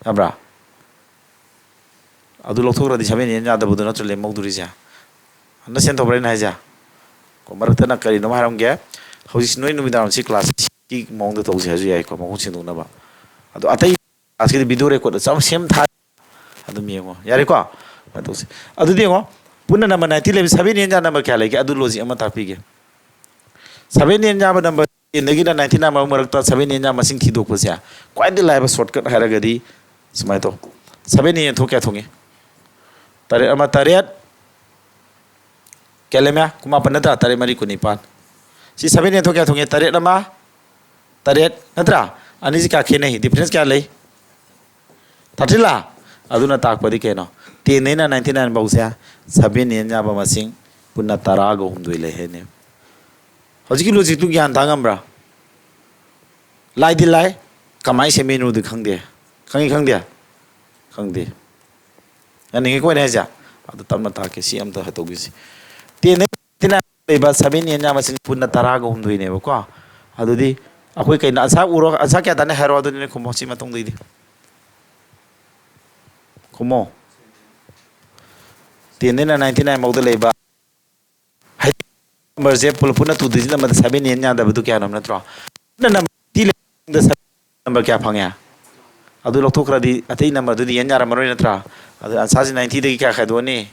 ꯌꯥꯕ꯭ꯔꯥ? ꯑꯗꯨ ꯂꯧꯊꯣꯛꯈ꯭ꯔꯗꯤ seven ꯌꯦꯟ ꯌꯥꯗꯕꯗꯨ ꯅꯠꯇ꯭ꯔꯣ ꯂꯦꯝꯍꯧꯗꯣꯔꯤꯁꯦ? ꯑꯝꯇ ꯁꯦꯟ ꯊꯣꯛꯄ꯭ꯔꯥ ꯑꯩꯅ ꯍꯥꯏꯁꯦ? ꯀꯣ, ꯃꯔꯛꯇ ꯅꯪ ꯀꯔꯤꯅꯣꯝ ꯍꯥꯏꯔꯝꯒꯦ꯫ ꯍꯧꯖꯤꯛꯁꯤ ꯅꯣꯏ ꯅꯨꯃꯤꯗꯥꯡ ꯁꯤ class ꯁꯤ ꯃꯑꯣꯡꯗ ꯇꯧꯁꯦ ꯍꯥꯏꯁꯨ ꯌꯥꯏꯀꯣ, ꯃꯈꯣꯡ ꯁꯦꯡꯗꯣꯛꯅꯕ꯫ ꯑꯗꯣ ꯑꯇꯩ class ꯀꯤꯗꯤ video record ꯆꯥꯎ ꯁꯦꯝ ꯊꯥ ꯑꯗꯨꯝ ꯌꯦꯡꯉꯣ꯫ ꯌꯥꯔꯦꯀꯣ? ꯑꯗꯨꯃꯥꯏꯅ ꯇꯧꯁꯦ꯫ ꯑꯗꯨꯗꯤ ꯌꯦꯡꯉꯣ, ꯄꯨꯟꯅ number ninety ꯂꯩꯕ seven ꯌꯦꯟ ꯌꯥ number ꯀꯌꯥ ꯂꯩꯒꯦ? ꯑꯗꯨ logic ꯑꯃ ꯇꯥꯛꯄꯤꯒꯦ꯫ Seven ꯌꯦꯟ ꯌꯥꯕ number ten ꯗꯒꯤꯅ ninety nine ꯐꯥꯎ ꯃꯔꯛꯇ seven ꯌꯦꯟ ꯌꯥꯕ ꯃꯁꯤꯡ ꯊꯤꯗꯣꯛꯄꯁꯦ ꯈ꯭ꯋꯥꯏꯗꯒꯤ ꯂꯥꯏꯕ shortcut ꯍꯥꯏꯔꯒꯗꯤ ꯁꯨꯃꯥꯏꯅ ꯇꯧ꯫ Seven ꯌꯦꯟ ꯊꯣꯛ ꯀꯌꯥ ꯊꯣꯡꯉꯤ? ꯇꯔꯦꯠ ꯑꯃ ꯇꯔꯦꯠ, ꯀꯌꯥ ꯂꯩꯃꯦ? ꯀꯨꯟꯃꯥꯄꯟ ꯅꯠꯇ꯭ꯔꯥ? ꯇꯔꯦꯠ ꯃꯔꯤ ꯀꯨꯟꯅꯤꯄꯥꯟ꯫ ꯁꯤ seven ꯌꯦꯟ ꯊꯣꯛ ꯀꯌꯥ ꯊꯣꯡꯉꯤ? ꯇꯔꯦꯠ ꯑꯃ ꯇꯔꯦꯠ ꯅꯠꯇ꯭ꯔꯥ? ꯑꯅꯤꯁꯤ ꯀꯌꯥ ꯈꯦꯠꯅꯩ? Difference ꯀꯌꯥ ꯂꯩ? Thirteen ꯂꯥ? ꯑꯗꯨꯅ ꯇꯥꯛꯄꯗꯤ ꯀꯩꯅꯣ? Ten ꯗꯩꯅ ninety nine ꯐꯥꯎꯁꯦ seven ꯌꯦꯟ ꯌꯥꯕ ꯃꯁꯤꯡ ꯄꯨꯟꯅ ꯇꯔꯥꯒ ꯍꯨꯝꯗꯣꯏ ꯂꯩ ꯍꯥꯏꯅꯦ꯫ ꯍꯧꯖꯤꯛꯀꯤ logic ꯇꯨ ꯒ꯭ꯌꯥꯟ ꯇꯥ ꯉꯝꯕ꯭ꯔꯥ? ꯂꯥꯏꯗꯤ ꯂꯥꯏ, ꯀꯃꯥꯏꯅ ꯁꯦꯝꯃꯤꯅꯣꯗꯤ ꯈꯪꯗꯦ꯫ ꯈꯪꯉꯤ ꯈꯪꯗꯦ? ꯈꯪꯗꯦ꯫ ꯌꯥꯅꯤꯡꯉꯤꯀꯣ ꯑꯩꯅ ꯍꯥꯏꯁꯦ? ꯑꯗꯨ ꯇꯞꯅ ꯇꯥꯛꯀꯦ꯫ ꯁꯤ ꯑꯝꯇ ꯍꯥꯏꯗꯣꯛꯈꯤꯁꯤ꯫ Ten ꯗꯒꯤ ninety nine ꯂꯩꯕ seven ꯌꯦꯟ ꯌꯥꯝꯕꯁꯤꯡ ꯄꯨꯟꯅ ꯇꯔꯥꯒ ꯍꯨꯝꯗꯣꯏꯅꯦꯕꯀꯣ꯫ ꯑꯗꯨꯗꯤ ꯑꯩꯈꯣꯏ ꯀꯩꯅꯣ ꯑꯟꯁꯥꯔ ꯎꯔꯣ, ꯑꯟꯁꯥꯔ ꯀꯌꯥ ꯇꯥꯅꯤ ꯍꯥꯏꯔꯣ, ꯑꯗꯨꯅꯤꯅꯦ ꯈꯨꯝꯃꯣ ꯁꯤ ꯃꯇꯨꯡꯗꯩꯗꯤ꯫ ꯈꯨꯝꯃꯣ꯫ Ten ꯗꯩꯅ ninety nine ꯐꯥꯎꯗ ꯂꯩꯕ ꯍꯥꯏꯗꯤ number ꯁꯦ ꯄꯨꯂꯞ ꯄꯨꯟꯅ two digit number ꯗ seven ꯌꯦꯟ ꯌꯥꯗꯕꯗꯨ ꯀꯌꯥꯅꯣ ꯅꯠꯇ꯭ꯔꯣ? ꯄꯨꯟꯅ number ꯇꯤ ꯂꯩꯕꯗ seven number ꯀꯌꯥ ꯐꯪꯉꯦ? ꯑꯗꯨ ꯂꯧꯊꯣꯛꯈ꯭ꯔꯗꯤ ꯑꯇꯩ number ꯗꯨꯗꯤ ꯌꯦꯟ ꯌꯥꯔꯝꯃꯔꯣꯏ ꯅꯠꯇ꯭ꯔꯥ? ꯑꯗꯨ answer ꯁꯤ ninety ꯗꯒꯤ ꯀꯌꯥ ꯈꯥꯏꯗꯣꯛꯑꯅꯤ?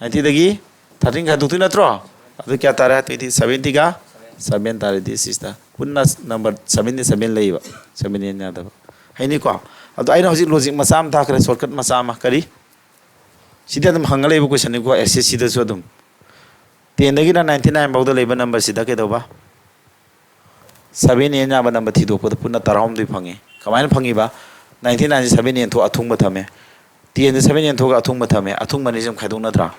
Ninety ꯗꯒꯤ thirteen ꯈꯥꯏꯗꯣꯛꯇꯣꯏ ꯅꯠꯇ꯭ꯔꯣ? ꯑꯗꯨ ꯀꯌꯥ ꯇꯥꯔꯦ? Twenty, seventy ꯒ seven ꯇꯥꯔꯦ꯫ This is the ꯄꯨꯟꯅ number seven ꯗꯤ seven ꯂꯩꯌꯦꯕ, seven ꯌꯦꯟ ꯌꯥꯗꯕ꯫ ꯍꯩꯅꯤꯀꯣ? ꯑꯗꯣ ꯑꯩꯅ ꯍꯧꯖꯤꯛ logic ꯃꯆꯥ ꯑꯃ ꯇꯥꯛꯈ꯭ꯔꯦ, shortcut ꯃꯆꯥ ꯑꯃ꯫ ꯀꯔꯤ? ꯁꯤꯗꯤ ꯑꯗꯨꯝ ꯍꯪꯉ ꯂꯩꯕ question ꯅꯤꯀꯣ, S S C ꯗꯁꯨ ꯑꯗꯨꯝ꯫ Ten ꯗꯒꯤꯅ ninety nine ꯐꯥꯎꯗ ꯂꯩꯕ number ꯁꯤꯗ ꯀꯩꯗꯧꯕ? Seven ꯌꯦꯟ ꯌꯥꯕ number ꯊꯤꯗꯣꯛꯄꯗ ꯄꯨꯟꯅ ꯇꯔꯥꯍꯨꯝꯗꯣꯏ ꯐꯪꯉꯤ꯫ ꯀꯃꯥꯏꯅ ꯐꯪꯉꯤꯕ? Ninety nine ꯁꯦ seven ꯌꯦꯟꯊꯣꯛ ꯑꯊꯨꯡꯕ ꯊꯝꯃꯦ, ten ꯁꯦ seven ꯌꯦꯟꯊꯣꯛꯑꯒ ꯑꯊꯨꯡꯕ ꯊꯝꯃꯦ, ꯑꯊꯨꯡꯕ ꯑꯅꯤꯁꯦ ꯑꯃꯨꯛ ꯈꯥꯏꯗꯣꯛꯅꯗ꯭ꯔꯥ?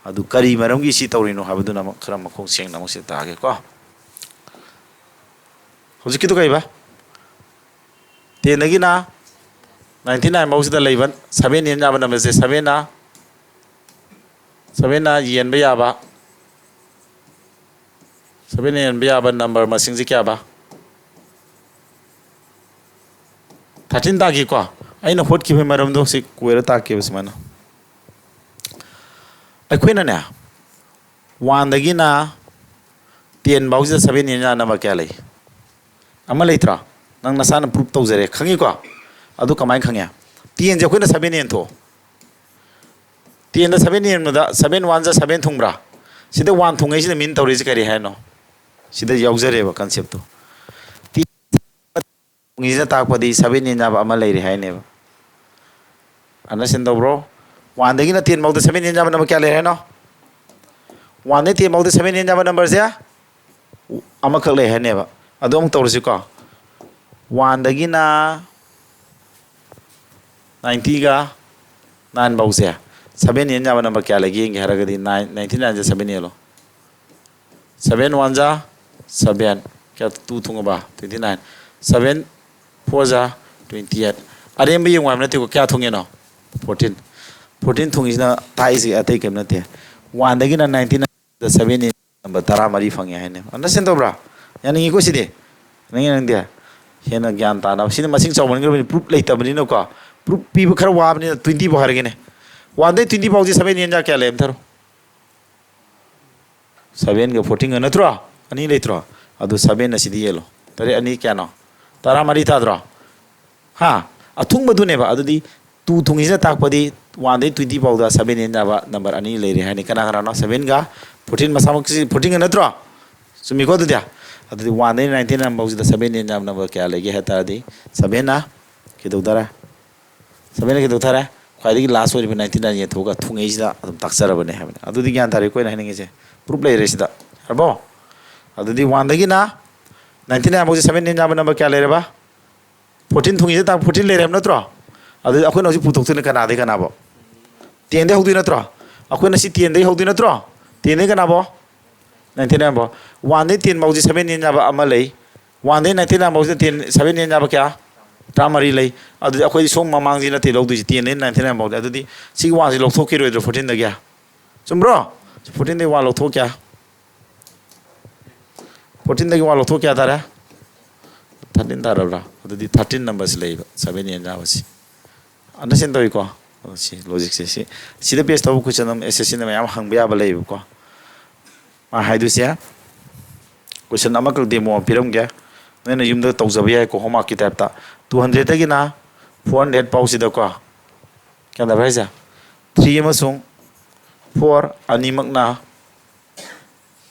ꯑꯗꯨ ꯀꯔꯤ ꯃꯔꯝꯒꯤ ꯁꯤ ꯇꯧꯔꯤꯅꯣ ꯍꯥꯏꯕꯗꯨꯅ ꯑꯃꯨꯛ ꯈꯔ ꯃꯈꯣꯡ ꯁꯦꯡꯅ ꯑꯃꯨꯛ ꯁꯤ ꯇꯥꯛꯑꯒꯦꯀꯣ꯫ ꯍꯧꯖꯤꯛꯀꯤꯗꯨ ꯀꯩꯕ? Ten ꯗꯒꯤꯅ ninety nine ꯐꯥꯎꯁꯤꯗ ꯂꯩꯕ seven ꯌꯦꯟ ꯌꯥꯕ number ꯁꯦ seven ꯅ, seven ꯅ ꯌꯦꯟꯕ ꯌꯥꯕ, seven ꯅ ꯌꯦꯟꯕ ꯌꯥꯕ number ꯃꯁꯤꯡꯁꯦ ꯀꯌꯥꯕ? Thirteen ꯇꯥꯛꯈꯤꯀꯣ꯫ ꯑꯩꯅ ꯍꯣꯠꯈꯤꯕꯒꯤ ꯃꯔꯝꯗꯣ ꯁꯤ ꯀꯣꯏꯔ ꯇꯥꯛꯀꯦꯕ ꯁꯨꯃꯥꯏꯅ꯫ ꯑꯩꯈꯣꯏꯅꯅꯦ, one ꯗꯒꯤꯅ ten ꯐꯥꯎꯁꯤꯗ seven ꯌꯦꯟ ꯌꯥꯅꯕ ꯀꯌꯥ ꯂꯩ? ꯑꯃ ꯂꯩꯇ꯭ꯔꯣ? ꯅꯪ ꯅꯁꯥꯅ proof ꯇꯧꯖꯔꯦ, ꯈꯪꯉꯤꯀꯣ? ꯑꯗꯨ ꯀꯃꯥꯏꯅ ꯈꯪꯉꯦ? Ten ꯁꯦ ꯑꯩꯈꯣꯏꯅ seven ꯌꯦꯟꯊꯣꯛꯑꯣ꯫ Ten ꯗ seven ꯌꯦꯟꯕꯗ seven ones ꯗ seven ꯊꯨꯡꯕ꯭ꯔꯥ? ꯁꯤꯗ one ꯊꯨꯡꯉꯩꯁꯤꯅ mean ꯇꯧꯔꯤꯁꯤ ꯀꯔꯤ ꯍꯥꯏꯅꯣ? ꯁꯤꯗ ꯌꯥꯎꯖꯔꯦꯕ concept ꯇꯣ꯫ Ten ꯊꯨꯡꯉꯤꯁꯤꯅ ꯇꯥꯛꯄꯗꯤ seven ꯌꯦꯟ ꯌꯥꯕ ꯑꯃ ꯂꯩꯔꯦ ꯍꯥꯏꯅꯦꯕ꯫ Understand ꯇꯧꯕ꯭ꯔꯣ? One ꯗꯒꯤꯅ ten ꯐꯥꯎꯗ seven ꯌꯦꯟ ꯌꯥꯕ number ꯀꯌꯥ ꯂꯩꯔꯦ ꯍꯥꯏꯅꯣ? One ꯗꯒꯤ ten ꯐꯥꯎꯗ seven ꯌꯦꯟ ꯌꯥꯕ number ꯁꯦ ꯑꯃꯈꯛ ꯂꯩ ꯍꯥꯏꯅꯦꯕ꯫ ꯑꯗꯨ ꯑꯃꯨꯛ ꯇꯧꯔꯁꯤꯀꯣ꯫ One ꯗꯒꯤꯅ ninety ꯒ nine ꯐꯥꯎꯁꯦ seven ꯌꯦꯟ ꯌꯥꯕ number ꯀꯌꯥ ꯂꯩꯒꯦ ꯌꯦꯡꯒꯦ ꯍꯥꯏꯔꯒꯗꯤ nine, ninety nine ꯁꯦ seven ꯌꯦꯜꯂꯣ꯫ Seven ones ꯖꯥ seven, ꯀꯌꯥ, two ꯊꯨꯡꯉꯕ? Twenty nine꯫ Seven fours ꯖꯥ twenty eight꯫ ꯑꯔꯦꯝꯕ ꯌꯦꯡꯉꯨ ꯍꯥꯏꯕ ꯅꯠꯇꯦꯀꯣ꯫ ꯀꯌꯥ ꯊꯨꯡꯉꯦꯅꯣ? ꯐꯣꯔꯇꯤꯟ꯫ ꯐꯣꯔꯇꯤꯟ ꯊꯨꯡꯉꯤꯁꯤꯅ ꯇꯥꯛꯏꯁꯦ ꯑꯇꯩ ꯀꯔꯤꯝ ꯅꯠꯇꯦ꯫ ꯋꯥꯟꯗꯒꯤꯅ ꯅꯥꯏꯟꯇꯤꯟ ꯁꯚꯦꯟ ꯅꯝꯕꯔ ꯇꯔꯥꯃꯔꯤ ꯐꯪꯉꯦ ꯍꯥꯏꯅꯦ꯫ ꯑꯟꯗꯔꯁꯇꯦꯟ ꯇꯧꯕ꯭ꯔꯥ? ꯌꯥꯅꯤꯡꯉꯤꯀꯣ ꯁꯤꯗꯤ? ꯌꯥꯅꯤꯡꯉꯤ ꯅꯪꯗꯤ? ꯍꯦꯟꯅ ꯒ꯭ꯌꯥꯟ ꯇꯥꯅꯕ꯫ ꯁꯤꯅ ꯃꯁꯤꯡ ꯆꯥꯎꯃꯟꯈ꯭ꯔꯕꯅꯤ, ꯄ꯭ꯔꯨꯞ ꯂꯩꯇꯕꯅꯤꯅꯀꯣ꯫ ꯄ꯭ꯔꯨꯞ ꯄꯤꯕ ꯈꯔ ꯋꯥꯕꯅꯤꯅ ꯇ꯭ꯋꯦꯟꯇꯤ ꯐꯥꯎ ꯍꯥꯏꯔꯒꯦꯅꯦ꯫ ꯋꯥꯟꯗꯩ ꯇ꯭ꯋꯦꯟꯇꯤ ꯐꯥꯎꯁꯦ ꯁꯚꯦꯟ ꯌꯦꯟ ꯌꯥ ꯀꯌꯥ ꯂꯩ ꯑꯝꯊꯔꯣ? ꯁꯚꯦꯟꯒ ꯐꯣꯔꯇꯤꯟꯒ ꯅꯠꯇ꯭ꯔꯣ? ꯑꯅꯤ ꯂꯩꯇ꯭ꯔꯣ? ꯑꯗꯨ ꯁꯚꯦꯟ ꯑꯁꯤꯗꯤ ꯌꯦꯜꯂꯣ꯫ ꯇꯔꯦꯠ ꯑꯅꯤ ꯀꯌꯥꯅꯣ? ꯇꯔꯥꯃꯔꯤ ꯇꯥꯗ꯭ꯔꯣ? ꯍꯥ? ꯑꯊꯨꯡꯕꯗꯨꯅꯦꯕ꯫ ꯑꯗꯨꯗꯤ ꯇꯨ ꯊꯨꯡꯉꯤꯁꯤꯅ ꯇꯥꯛꯄꯗꯤ ꯋꯥꯟꯗꯩ ꯇ꯭ꯋꯦꯟꯇꯤ ꯐꯥꯎꯗ ꯁꯚꯦꯟ ꯌꯦꯟ ꯌꯥꯕ ꯅꯝꯕꯔ ꯑꯅꯤ ꯂꯩꯔꯦ ꯍꯥꯏꯅꯤ꯫ ꯀꯅꯥ ꯀꯅꯥꯅꯣ? ꯁꯚꯦꯟꯒ ꯐꯣꯔꯇꯤꯟ, ꯃꯁꯥꯃꯛꯁꯤ ꯐꯣꯔꯇꯤꯟꯒ ꯅꯠꯇ꯭ꯔꯣ? ꯆꯨꯝꯃꯤꯀꯣ ꯑꯗꯨꯗꯤ? ꯑꯗꯨꯗꯤ ꯋꯥꯟꯗꯩ ꯅꯥꯏꯟꯇꯤꯟ ꯐꯥꯎꯁꯤꯗ ꯁꯚꯦꯟ ꯌꯦꯟ ꯌꯥꯕ ꯅꯝꯕꯔ ꯀꯌꯥ ꯂꯩꯒꯦ ꯍꯥꯏ ꯇꯥꯔꯗꯤ, ꯁꯚꯦꯟꯅ ꯀꯩꯗꯧ ꯇꯥꯔꯦ? ꯁꯚꯦꯟꯅ ꯀꯩꯗꯧ ꯇꯥꯔꯦ? ꯈ꯭ꯋꯥꯏꯗꯒꯤ ꯂꯥꯁ ꯑꯣꯏꯔꯤꯕ ꯅꯥꯏꯟꯇꯤꯟ ꯌꯦꯟꯊꯣꯛꯑꯒ ꯊꯨꯡꯉꯛꯏꯁꯤꯗ ꯑꯗꯨꯝ ꯇꯥꯛꯆꯔꯕꯅꯦ ꯍꯥꯏꯕꯅꯤ꯫ ꯑꯗꯨꯗꯤ ꯒ꯭ꯌꯥꯟ ꯇꯥꯔꯦꯀꯣ ꯑꯩꯅ ꯍꯥꯏꯅꯤꯡꯉꯤꯁꯦ? ꯄ꯭ꯔꯨꯞ ꯂꯩꯔꯦ ꯁꯤꯗ꯫ ꯌꯥꯔꯕꯣ? ꯑꯗꯨꯗꯤ ꯋꯥꯟꯗꯒꯤꯅ ꯅꯥꯏꯟꯇꯤꯟ ꯐꯥꯎꯁꯦ ꯁꯚꯦꯟ ꯌꯦꯟ ꯌꯥꯕ ꯅꯝꯕꯔ ꯀꯌꯥ ꯂꯩꯔꯕ? ꯐꯣꯔꯇꯤꯟ ꯊꯨꯡꯉꯤꯁꯦ ꯇꯥꯛ ꯐꯣꯔꯇꯤꯟ ꯂꯩꯔꯦ ꯍꯥꯏꯕ ꯅꯠꯇ꯭ꯔꯣ? ꯑꯗꯨꯗꯤ ꯑꯩꯈꯣꯏꯅ ꯍꯧꯖꯤꯛ ꯄꯨꯊꯣꯛꯇꯣꯏꯅ ꯀꯅꯥꯗꯩ ꯀꯅꯥꯕꯣ? ꯇꯦꯟꯗꯩ ꯍꯧꯗꯣꯏ ꯅꯠꯇ꯭ꯔꯣ? ꯑꯩꯈꯣꯏꯅ ꯁꯤ ꯇꯦꯟꯗꯩ ꯍꯧꯗꯣꯏ ꯅꯠꯇ꯭ꯔꯣ? ꯇꯦꯟꯗꯩ ꯀꯅꯥꯕꯣ? ꯅꯥꯏꯟꯇꯤꯟ ꯐꯥꯎ꯫ ꯋꯥꯟꯗꯩ ꯇꯦꯟ ꯐꯥꯎꯁꯤ ꯁꯚꯦꯟ ꯌꯦꯟ ꯌꯥꯕ ꯑꯃ ꯂꯩ꯫ ꯋꯥꯟꯗꯩ ꯅꯥꯏꯟꯇꯤꯟ ꯐꯥꯎꯁꯤꯅ ꯇꯦꯟ, ꯁꯚꯦꯟ ꯌꯦꯟ ꯌꯥꯕ ꯀꯌꯥ? ꯇꯔꯥꯃꯔꯤ ꯂꯩ꯫ ꯑꯗꯨꯗꯤ ꯑꯩꯈꯣꯏꯗꯤ ꯁꯣꯝ ꯃꯃꯥꯡꯁꯤ ꯅꯠꯇꯦ ꯂꯧꯗꯣꯏꯁꯤ, ꯇꯦꯟꯗꯩ ꯅꯥꯏꯟꯇꯤꯟ ꯐꯥꯎꯗꯤ꯫ ꯑꯗꯨꯗꯤ ꯁꯤꯒꯤ ꯋꯥꯟꯁꯤ ꯂꯧꯊꯣꯛꯈꯤꯔꯣꯏꯗ꯭ꯔꯣ ꯐꯣꯔꯇꯤꯟꯗꯒꯤ? ꯆꯨꯝꯕ꯭ꯔꯣ? ꯐꯣꯔꯇꯤꯟꯗꯒꯤ ꯋꯥꯟ ꯂꯧꯊꯣꯛ ꯀꯌꯥ? ꯐꯣꯔꯇꯤꯟꯗꯒꯤ ꯋꯥꯟ ꯂꯧꯊꯣꯛ ꯀꯌꯥ ꯇꯥꯔꯦ? ꯊꯥꯔꯇꯤꯟ ꯇꯥꯔꯕ꯭ꯔꯥ? ꯑꯗꯨꯗꯤ ꯊꯥꯔꯇꯤꯟ ꯅꯝꯕꯔꯁꯤ ꯂꯩꯕ, ꯁꯚꯦꯟ ꯌꯦꯟ ꯌꯥꯕꯁꯤ꯫ ꯑꯟꯗꯔꯁꯇꯦꯟ ꯇꯧꯏꯀꯣ? ꯑꯗꯣ ꯁꯤ ꯂꯣꯖꯤꯛꯁꯦ, ꯁꯤ, ꯁꯤꯗ ꯕꯦꯁ ꯇꯧꯕ ꯀꯣꯏꯁꯟ ꯑꯃ ꯑꯦꯁ ꯑꯦꯁ ꯁꯤꯅ ꯃꯌꯥꯝ ꯍꯪꯕ ꯌꯥꯕ ꯂꯩꯌꯦꯕꯀꯣ꯫ ꯃꯥ ꯍꯥꯏꯗꯣꯏꯁꯦ, ꯀꯣꯏꯁꯟ ꯑꯃꯈꯛ ꯗꯦꯃꯣ ꯑꯃ ꯄꯤꯔꯝꯒꯦ, ꯅꯣꯏꯅ ꯌꯨꯝꯗ ꯇꯧꯖꯕ ꯌꯥꯏꯀꯣ, ꯍꯣꯝꯋꯥꯛꯀꯤ ꯇꯥꯏꯞꯇ꯫ ꯇꯨ ꯍꯟꯗ꯭ꯔꯦꯗꯇꯒꯤꯅ ꯐꯣꯔ ꯍꯟꯗ꯭ꯔꯦꯗ ꯐꯥꯎꯁꯤꯗꯀꯣ, ꯀꯌꯥ ꯇꯥꯕ꯭ꯔꯥ ꯍꯥꯏꯁꯦ? ꯊ꯭ꯔꯤ ꯑꯃꯁꯨꯡ ꯐꯣꯔ ꯑꯅꯤꯃꯛꯅ,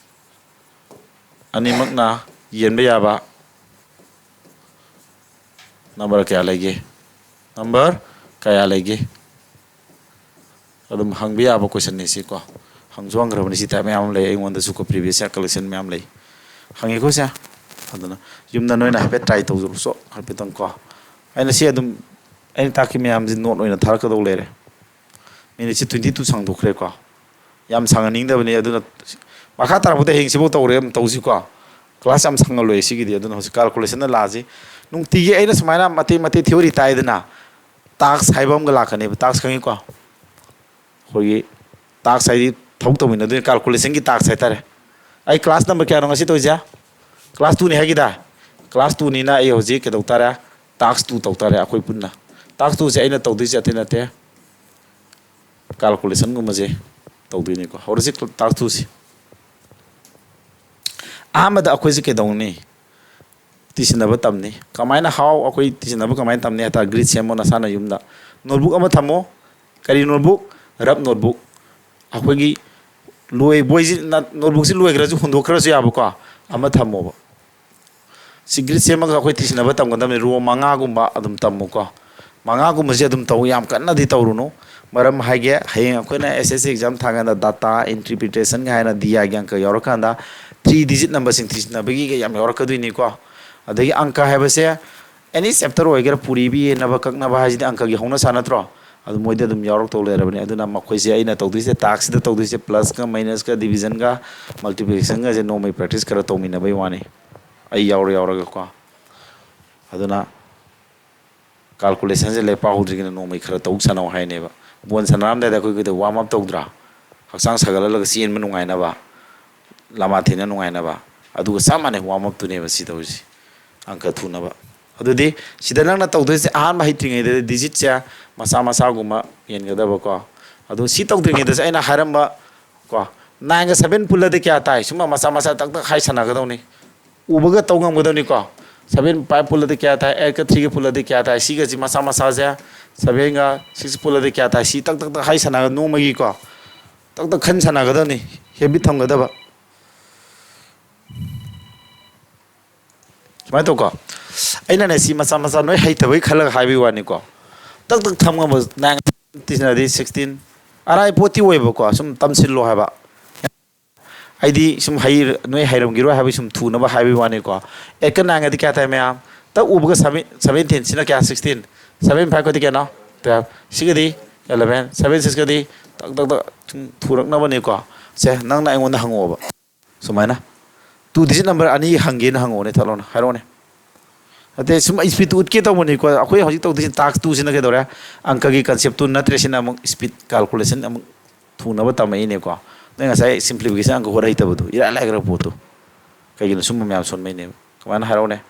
ꯑꯅꯤꯃꯛꯅ ꯌꯦꯟꯕ ꯌꯥꯕ ꯅꯝꯕꯔ ꯀꯌꯥ ꯂꯩꯒꯦ? ꯅꯝꯕꯔ ꯀꯌꯥ ꯂꯩꯒꯦ? ꯑꯗꯨꯝ ꯍꯪꯕ ꯌꯥꯕ ꯀꯣꯏꯁꯟꯅꯤ ꯁꯤꯀꯣ꯫ ꯍꯪꯁꯨ ꯍꯪꯈ꯭ꯔꯕꯅꯤ, ꯁꯤ ꯇꯥꯏꯞ ꯃꯌꯥꯝ ꯑꯃ ꯂꯩ ꯑꯩꯉꯣꯟꯗꯁꯨ ꯀꯣ, ꯄ꯭ꯔꯤꯚꯤꯌꯁ ꯏꯌꯥꯔ ꯀꯂꯦꯛꯁꯟ ꯃꯌꯥꯝ ꯂꯩ꯫ ꯍꯪꯉꯦꯀꯣ ꯁꯦ? ꯑꯗꯨꯅ ꯌꯨꯝꯗ ꯅꯣꯏꯅ ꯍꯥꯏꯐꯦꯠ ꯇ꯭ꯔꯥꯏ ꯇꯧꯖꯔꯨꯆꯣ, ꯍꯥꯏꯐꯦꯠꯇꯪ ꯀꯣ꯫ ꯑꯩꯅ ꯁꯤ ꯑꯗꯨꯝ, ꯑꯩꯅ ꯇꯥꯛꯈꯤ ꯃꯌꯥꯝꯁꯤ ꯅꯣꯠ ꯑꯣꯏꯅ ꯊꯥꯔꯛꯀꯗꯧ ꯂꯩꯔꯦ꯫ ꯃꯤꯅꯤꯠꯁꯤ ꯇ꯭ꯋꯦꯟꯇꯤ ꯇꯨ ꯁꯥꯡꯗꯣꯛꯈ꯭ꯔꯦꯀꯣ꯫ ꯌꯥꯝ ꯁꯥꯡꯍꯟꯅꯤꯡꯗꯕꯅꯤ, ꯑꯗꯨꯅ ꯃꯈꯥ ꯇꯥꯔꯛꯄꯗ ꯍꯌꯦꯡ ꯁꯤꯐꯥꯎ ꯇꯧꯔꯦ, ꯇꯧꯁꯤꯀꯣ꯫ ꯀ꯭ꯂꯥꯁ ꯌꯥꯝ ꯁꯥꯡꯍꯜꯂꯣꯏ ꯁꯤꯒꯤꯗꯤ꯫ ꯑꯗꯨꯅ ꯍꯧꯖꯤꯛ ꯀꯥꯜꯀꯨꯂꯦꯁꯟꯗ ꯂꯥꯛꯑꯁꯤ꯫ ꯅꯨꯡꯇꯤꯒꯤ ꯑꯩꯅ ꯁꯨꯃꯥꯏꯅ ꯃꯇꯦꯛ ꯃꯇꯦꯛ ꯊꯤꯑꯣꯔꯤ ꯇꯥꯛꯏꯗꯅ, ꯇꯥꯛꯁ ꯍꯥꯏꯕ ꯑꯃꯒ ꯂꯥꯛꯀꯅꯦꯕ꯫ ꯇꯥꯛꯁ ꯈꯪꯉꯤꯀꯣ? ꯑꯩꯈꯣꯏꯒꯤ ꯇꯥꯛꯁ ꯍꯥꯏꯗꯤ ꯊꯕꯛ ꯇꯧꯃꯤꯟꯅꯗꯣꯏꯅꯤ, ꯀꯥꯜꯀꯨꯂꯦꯁꯟꯒꯤ ꯇꯥꯛꯁ ꯍꯥꯏꯇꯥꯔꯦ꯫ ꯑꯩ ꯀ꯭ꯂꯥꯁ ꯅꯝꯕꯔ ꯀꯌꯥꯅꯣ ꯉꯁꯤ ꯇꯧꯔꯤꯁꯦ? ꯀ꯭ꯂꯥꯁ ꯇꯨꯅꯤ ꯍꯥꯏꯈꯤꯗꯥꯏ? ꯀ꯭ꯂꯥꯁ ꯇꯨꯅꯤꯅ ꯑꯩ ꯍꯧꯖꯤꯛ ꯀꯩꯗꯧ ꯇꯥꯔꯦ? ꯇꯥꯛꯁ ꯇꯨ ꯇꯧ ꯇꯥꯔꯦ ꯑꯩꯈꯣꯏ ꯄꯨꯟꯅ꯫ ꯇꯥꯛꯁ ꯇꯨꯁꯦ ꯑꯩꯅ ꯇꯧꯗꯣꯏꯁꯦ ꯑꯇꯩ ꯅꯠꯇꯦ, ꯀꯥꯜꯀꯨꯂꯦꯁꯟꯒꯨꯝꯕꯁꯦ ꯇꯧꯗꯣꯏꯅꯤꯀꯣ꯫ ꯍꯧꯔꯁꯤ ꯇꯥꯛꯁ ꯇꯨꯁꯦ꯫ ꯑꯍꯥꯟꯕꯗ ꯑꯩꯈꯣꯏꯁꯦ ꯀꯩꯗꯧꯅꯤ? ꯇꯤꯁꯤꯟꯅꯕ ꯇꯝꯅꯤ꯫ ꯀꯃꯥꯏꯅ, ꯍꯥꯎ, ꯑꯩꯈꯣꯏ ꯇꯤꯁꯤꯟꯅꯕ ꯀꯃꯥꯏꯅ ꯇꯝꯅꯤ ꯍꯥꯏ ꯇꯥꯔꯗꯤ, ꯒ꯭ꯔꯤꯠ ꯁꯦꯝꯃꯣ ꯅꯁꯥꯅ ꯌꯨꯝꯗ꯫ ꯅꯣꯠꯕꯨꯛ ꯑꯃ ꯊꯝꯃꯣ꯫ ꯀꯔꯤ ꯅꯣꯠꯕꯨꯛ? Rough notebook. ꯑꯩꯈꯣꯏꯒꯤ ꯂꯣꯏ, ꯕꯣꯏꯁꯤ, ꯅꯣꯠꯕꯨꯛꯁꯤ ꯂꯣꯏꯈ꯭ꯔꯁꯨ ꯍꯨꯟꯗꯣꯛꯈ꯭ꯔꯁꯨ ꯌꯥꯕꯀꯣ, ꯑꯃ ꯊꯝꯃꯣꯕ꯫ ꯁꯤ ꯒ꯭ꯔꯤꯠ ꯁꯦꯝꯃꯒ ꯑꯩꯈꯣꯏ ꯇꯤꯁꯤꯟꯅꯕ ꯇꯝꯒꯗꯕꯅꯤ꯫ ꯔꯣ ꯃꯉꯥꯒꯨꯝꯕ ꯑꯗꯨꯝ ꯇꯝꯃꯨꯀꯣ꯫ ꯃꯉꯥꯒꯨꯝꯕꯁꯦ ꯑꯗꯨꯝ ꯇꯧ, ꯌꯥꯝ ꯀꯟꯅꯗꯤ ꯇꯧꯔꯨꯅꯨ꯫ ꯃꯔꯝ ꯍꯥꯏꯒꯦ, ꯍꯌꯦꯡ ꯑꯩꯈꯣꯏꯅ ꯑꯦꯁ ꯑꯦꯁ ꯁꯤ ꯑꯦꯛꯖꯥꯝ ꯊꯥꯀꯥꯟꯗ ꯗꯥꯇꯥ ꯏꯟꯇꯔꯄ꯭ꯔꯤꯇꯦꯁꯟꯒ ꯍꯥꯏꯅ ꯗꯤ ꯑꯥꯏꯒꯤ ꯑꯪꯀ ꯌꯥꯎꯔꯀꯥꯟꯗ ꯊ꯭ꯔꯤ ꯗꯤꯖꯤꯠ ꯅꯝꯕꯔꯁꯤꯡ ꯊꯤꯖꯤꯟꯅꯕꯒꯤꯒ ꯌꯥꯝ ꯌꯥꯎꯔꯛꯀꯗꯣꯏꯅꯤꯀꯣ꯫ ꯑꯗꯒꯤ ꯑꯪꯀ ꯍꯥꯏꯕꯁꯦ ꯑꯦꯅꯤ ꯆꯦꯞꯇꯔ ꯑꯣꯏꯒꯦꯔꯥ, ꯄꯨꯔꯤꯕꯤ ꯌꯦꯟꯅꯕ ꯀꯛꯅꯕ ꯍꯥꯏꯁꯤꯗꯤ ꯑꯪꯀꯒꯤ ꯍꯧꯅꯁꯥ ꯅꯠꯇ꯭ꯔꯣ? ꯑꯗꯨ ꯃꯣꯏꯗꯤ ꯑꯗꯨꯝ ꯌꯥꯎꯔꯛꯇꯧ ꯂꯩꯔꯕꯅꯤ꯫ ꯑꯗꯨꯅ ꯃꯈꯣꯏꯁꯦ ꯑꯩꯅ ꯇꯧꯗꯣꯏꯁꯦ, ꯇꯥꯛꯁꯤꯗ ꯇꯧꯗꯣꯏꯁꯦ, ꯄ꯭ꯂꯁꯀ ꯃꯥꯏꯅꯁꯀ ꯗꯤꯕꯤꯖꯟꯒ ꯃꯜꯇꯤꯄ꯭ꯂꯤꯀꯦꯁꯟꯒꯁꯦ ꯅꯣꯡꯃꯩ ꯄ꯭ꯔꯦꯛꯇꯤꯁ ꯈꯔ ꯇꯧꯃꯤꯟꯅꯕꯩ ꯋꯥꯅꯤ, ꯑꯩ ꯌꯥꯎꯔ ꯌꯥꯎꯔꯒꯀꯣ꯫ ꯑꯗꯨꯅ ꯀꯥꯜꯀꯨꯂꯦꯁꯟꯁꯦ ꯂꯥꯏꯔꯤꯛ ꯄꯥꯍꯧꯗ꯭ꯔꯤꯉꯩꯗ ꯅꯣꯡꯃꯩ ꯈꯔ ꯇꯧ ꯁꯥꯟꯅꯧ ꯍꯥꯏꯅꯦꯕ꯫ ꯕꯣꯜ ꯁꯥꯟꯅꯔꯝꯗꯥꯏꯗ ꯑꯩꯈꯣꯏ ꯀꯩꯗꯧ ꯋꯥꯔꯝ ꯑꯞ ꯇꯧꯗ꯭ꯔꯥ? ꯍꯛꯆꯥꯡ ꯁꯥꯒꯠꯍꯜꯂꯒ ꯆꯦꯟꯕ ꯅꯨꯡꯉꯥꯏꯅꯕ, ꯂꯝꯕꯥ ꯊꯦꯟꯅ ꯅꯨꯡꯉꯥꯏꯅꯕ꯫ ꯑꯗꯨꯒ ꯆꯞ ꯃꯥꯟꯅꯩ, ꯋꯥꯔꯝ ꯑꯞꯇꯨꯅꯦꯕ ꯁꯤ ꯇꯧꯔꯤꯁꯦ, ꯑꯪꯀ ꯊꯨꯅꯕ꯫ ꯑꯗꯨꯗꯤ ꯁꯤꯗ ꯅꯪꯅ ꯇꯧꯗꯣꯏꯁꯦ, ꯑꯍꯥꯟꯕ ꯍꯩꯇ꯭ꯔꯤꯉꯩꯗ ꯗꯤꯖꯤꯠꯁꯦ ꯃꯆꯥ ꯃꯆꯥꯒꯨꯝꯕ ꯃꯦꯟꯒꯗꯕꯀꯣ꯫ ꯑꯗꯨ ꯁꯤ ꯇꯧꯗ꯭ꯔꯤꯉꯩꯗꯁꯨ ꯑꯩꯅ ꯍꯥꯏꯔꯝꯕ ꯀꯣ, ꯅꯥꯏꯟꯒ ꯁꯚꯦꯟ ꯄꯨꯜꯂꯗꯤ ꯀꯌꯥ ꯇꯥꯏ? ꯁꯨꯝꯕ ꯃꯆꯥ ꯃꯆꯥ ꯇꯛ ꯇꯛ ꯍꯥꯏ ꯁꯥꯟꯅꯒꯗꯧꯅꯤ꯫ ꯎꯕꯒ ꯇꯧ ꯉꯝꯒꯗꯧꯅꯤꯀꯣ꯫ ꯁꯚꯦꯟ ꯐꯥꯏꯚ ꯄꯨꯜꯂꯗꯤ ꯀꯌꯥ ꯇꯥꯏ? ꯑꯩꯠꯀ ꯊ꯭ꯔꯤꯒ ꯄꯨꯜꯂꯗꯤ ꯀꯌꯥ ꯇꯥꯏ? ꯁꯤꯒꯁꯤ ꯃꯆꯥ ꯃꯆꯥꯁꯦ, ꯁꯚꯦꯟꯒ ꯁꯤꯛꯁ ꯄꯨꯜꯂꯗꯤ ꯀꯌꯥ ꯇꯥꯏ? ꯁꯤ ꯇꯛ ꯇꯛ ꯇꯛ ꯍꯥꯏ ꯁꯥꯟꯅꯒ ꯅꯣꯡꯃꯒꯤꯀꯣ꯫ ꯇꯛ ꯇꯛ ꯈꯟ ꯁꯥꯟꯅꯒꯗꯕꯅꯤ, ꯍꯦꯕꯤꯠ ꯊꯝꯒꯗꯕ꯫ ꯁꯨꯃꯥꯏꯅ ꯇꯧꯀꯣ꯫ ꯑꯩꯅꯅꯦ ꯁꯤ ꯃꯆꯥ ꯃꯆꯥ ꯅꯣꯏ ꯍꯩꯇꯕꯩ ꯈꯜꯂꯒ ꯍꯥꯏꯕꯒꯤ ꯋꯥꯅꯤꯀꯣ꯫ ꯇꯛ ꯇꯛ ꯊꯝ ꯉꯝꯕ ꯅꯥꯏꯟ ꯇꯤꯁꯤꯟꯅꯗꯤ ꯁꯤꯛꯁꯇꯤꯟ꯫ ꯑꯔꯥꯏ ꯄꯣꯠꯇꯤ ꯑꯣꯏꯕꯀꯣ, ꯁꯨꯝ ꯇꯝꯁꯤꯜꯂꯣ ꯍꯥꯏꯕ꯫ ꯑꯩꯗꯤ ꯁꯨꯝ ꯍꯩ-, ꯅꯣꯏ ꯍꯩꯔꯝꯈꯤꯔꯣꯏ ꯍꯥꯏꯕꯒꯤ ꯁꯨꯝ ꯊꯨꯅꯕ ꯍꯥꯏꯕꯒꯤ ꯋꯥꯅꯤꯀꯣ꯫ ꯑꯩꯠꯀ ꯅꯥꯏꯟꯒꯗꯤ ꯀꯌꯥ ꯇꯥꯏ ꯃꯌꯥꯝ? ꯇꯛ ꯎꯕꯒ ꯁꯚꯦꯟ, ꯁꯚꯦꯟꯇꯤꯟ꯫ ꯁꯤꯅ ꯀꯌꯥ? ꯁꯤꯛꯁꯇꯤꯟ꯫ ꯁꯚꯦꯟ ꯐꯥꯏꯚꯀꯗꯤ ꯀꯌꯥꯅꯣ? ꯇꯨꯌꯦꯜꯐ꯫ ꯁꯤꯒꯗꯤ ꯑꯦꯂꯚꯦꯟ꯫ ꯁꯚꯦꯟ ꯁꯤꯛꯁꯀꯗꯤ ꯇꯛ ꯇꯛ ꯇꯛ ꯁꯨꯝ ꯊꯨꯔꯛꯅꯕꯅꯤꯀꯣ꯫ ꯁꯦ, ꯅꯪꯅ ꯑꯩꯉꯣꯟꯗ ꯍꯪꯉꯛꯑꯣꯕ꯫ ꯁꯨꯃꯥꯏꯅ ꯇꯨ ꯗꯤꯖꯤꯠ ꯅꯝꯕꯔ ꯑꯅꯤ ꯍꯪꯒꯦꯅ ꯍꯪꯉꯛꯑꯣꯅꯦ, ꯊꯠꯂꯣꯅꯦ, ꯍꯥꯏꯔꯛꯑꯣꯅꯦ꯫ ꯅꯠꯇꯦ, ꯁꯨꯝ speed ꯇꯨ ꯎꯠꯀꯦ ꯇꯧꯕꯅꯤꯀꯣ꯫ ꯑꯩꯈꯣꯏ ꯍꯧꯖꯤꯛ ꯇꯧꯗꯣꯏꯁꯤ task two ꯁꯤꯅ ꯀꯩꯗꯧꯔꯦ? ꯑꯪꯀꯒꯤ concept ꯇꯨ ꯅꯠꯇ꯭ꯔꯦ, ꯁꯤꯅ ꯑꯃꯨꯛ speed calculation ꯑꯃꯨꯛ ꯊꯨꯅꯕ ꯇꯝꯃꯛꯏꯅꯦꯀꯣ꯫ ꯅꯣꯏ ꯉꯁꯥꯏ simplification ꯑꯪꯀ ꯍꯣꯠ ꯍꯩꯇꯕꯗꯣ, ꯏꯔꯥꯏ ꯂꯥꯏꯈ꯭ꯔ ꯄꯣꯠꯇꯣ꯫ ꯀꯩꯒꯤꯅꯣ? ꯁꯨꯝꯕ ꯃꯌꯥꯝ ꯁꯣꯟꯕꯩꯅꯦꯕ꯫ ꯀꯃꯥꯏꯅ ꯍꯥꯏꯔꯛꯎꯅꯦ?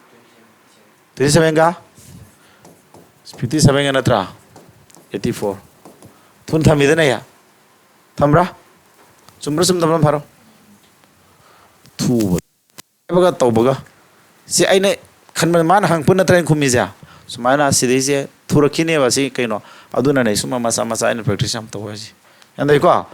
twenty sevenꯒ fifty sevenꯒ ꯅꯠꯇ꯭ꯔꯥ? eighty four꯫ ꯊꯨꯅ ꯊꯝꯃꯤꯗꯅ ꯑꯩ꯫ ꯊꯝꯕ꯭ꯔꯥ? ꯆꯨꯝꯕ꯭ꯔꯥ ꯆꯨꯝꯗꯕ꯭ꯔꯥ ꯑꯝ ꯐꯥꯔꯣ꯫ ꯊꯨꯕ ꯍꯥꯏꯕꯒ ꯇꯧꯕꯒ꯫ ꯁꯤ ꯑꯩꯅ ꯈꯟꯕ, ꯃꯥꯅ ꯍꯪꯉꯛꯄ ꯅꯠꯇ꯭ꯔꯥ ꯑꯩꯅ ꯈꯨꯝꯃꯤꯁꯦ? ꯁꯨꯃꯥꯏꯅ ꯁꯤꯗꯩꯁꯦ ꯊꯨꯔꯛꯈꯤꯅꯦꯕ꯫ ꯁꯤ ꯀꯩꯅꯣ? ꯑꯗꯨꯅꯅꯦ ꯁꯨꯝꯕ ꯃꯆꯥ ꯃꯆꯥ ꯑꯩꯅ practice ꯌꯥꯝ ꯇꯧ ꯍꯥꯏꯁꯦ꯫ ꯒ꯭ꯌꯥꯟ ꯇꯥꯏꯀꯣ?